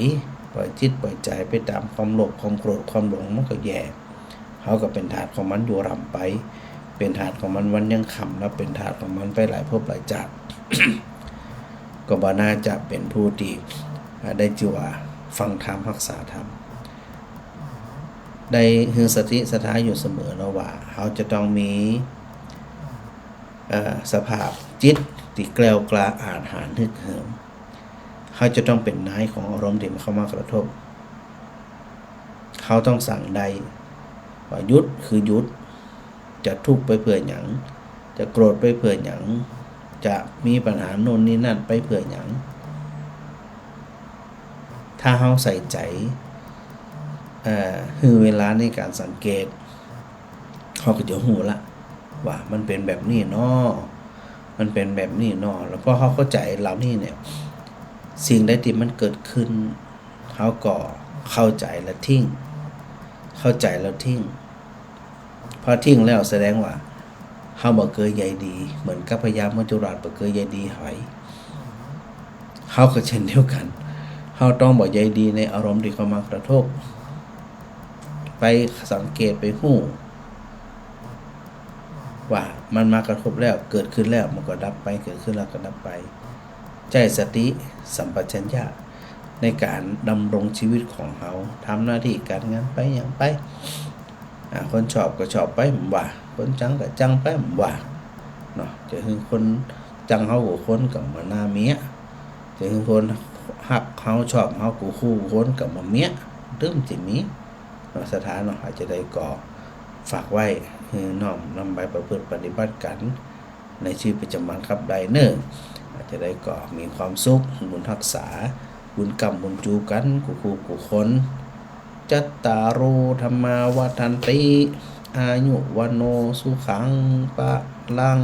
ปล่อยจิตปล่อยใจ๋ไปต๋ามความโลภ ความโกรธ ความหลง มันก็แย่ เฮาก็เป๋นทาสของมันอยู่ร่ำไป เป๋นทาสของมันวันยังค่ำ แล้วเป๋นทาสของมันไปหลายภพหลายจาติ ก็บ่น่าจะเป๋นผู้ตี้ อ่า ได้จื้อว่าฟังธรรม ฮักษาธรรม ได้หื้อสติศรัทธาอยู่เสมอเนาะว่า เฮาจะต้องมี เอ่อ สภาพจิตตี้แกล้วกล้าอาจหาญฮึกเหิม เฮาจะต้องเป๋นนายของอารมณ์ตี้มันเข้ามากระทบ เฮาต้องสั่งได้ว่าหยุดคือหยุด จะทุกข์ไปเปื้อหยัง จะโกรธไปเปื้อหยัง จะมีปัญหาโน่นนี่นั่นไปเปื้อหยัง ถ้าเฮาใส่ใจ๋ เอ่อ หื้อเวลาในก๋านสังเกต เฮาก็จะฮู้ละว่ามันเป๋นแบบนี้เนาะ มันเป๋นแบบนี้เนาะ แล้วพอเฮาเข้าใจ๋เหล่านี้เนี่ย สิ่งใดตี้มันเกิดขึ้น เฮาก็เข้าใจ๋แล้วทิ้ง เข้าใจ๋แล้วทิ้ง พอทิ้งแล้วแสดงว่าเฮาบ่เกยใยดี เหมือนกับพญามจจุราชบ่เกยใยดีใผ เฮาก็เช่นเดียวกั๋น เฮาต้องบ่ใยดีในอารมณ์ตี้เข้ามากระทบ ไปสังเกตไปฮู้ว่ามันมากระทบแล้ว เกิดขึ้นแล้วมันก็ดับไป เกิดขึ้นแล้วก็ดับไป ใจ๊สติสัมปชัญญะในก๋านดำรงชีวิตของเฮา ทำหน้าตี้ก๋านงานไปหยังไป อ่า คนชอบก็ชอบไป บ่ว่า คนจังก็จังไป บ่ว่า เนาะ จะหื้อคนจังเฮากู้คนก็บ่น่าเมีย จะหื้อคนฮักเฮาชอบเฮากู้คู่คนก็บ่เมีย ตึงจะมี เนาะ ศรัทธาเนาะ อาจจะได้ก็ฝากไว้ หื้อน้อมนำไปประพฤติปฏิบัติกั๋นในชีวิตประจำวันครับได้เน่อ อาจจะได้ก็มีความสุข บุญฮักษา บุญก้ำบุญจู๋กั๋นกู้คู่กู้คน จัตตาโร ธัมมา วัฑฒันติ อายุ วัณโณ สุขัง พะลัง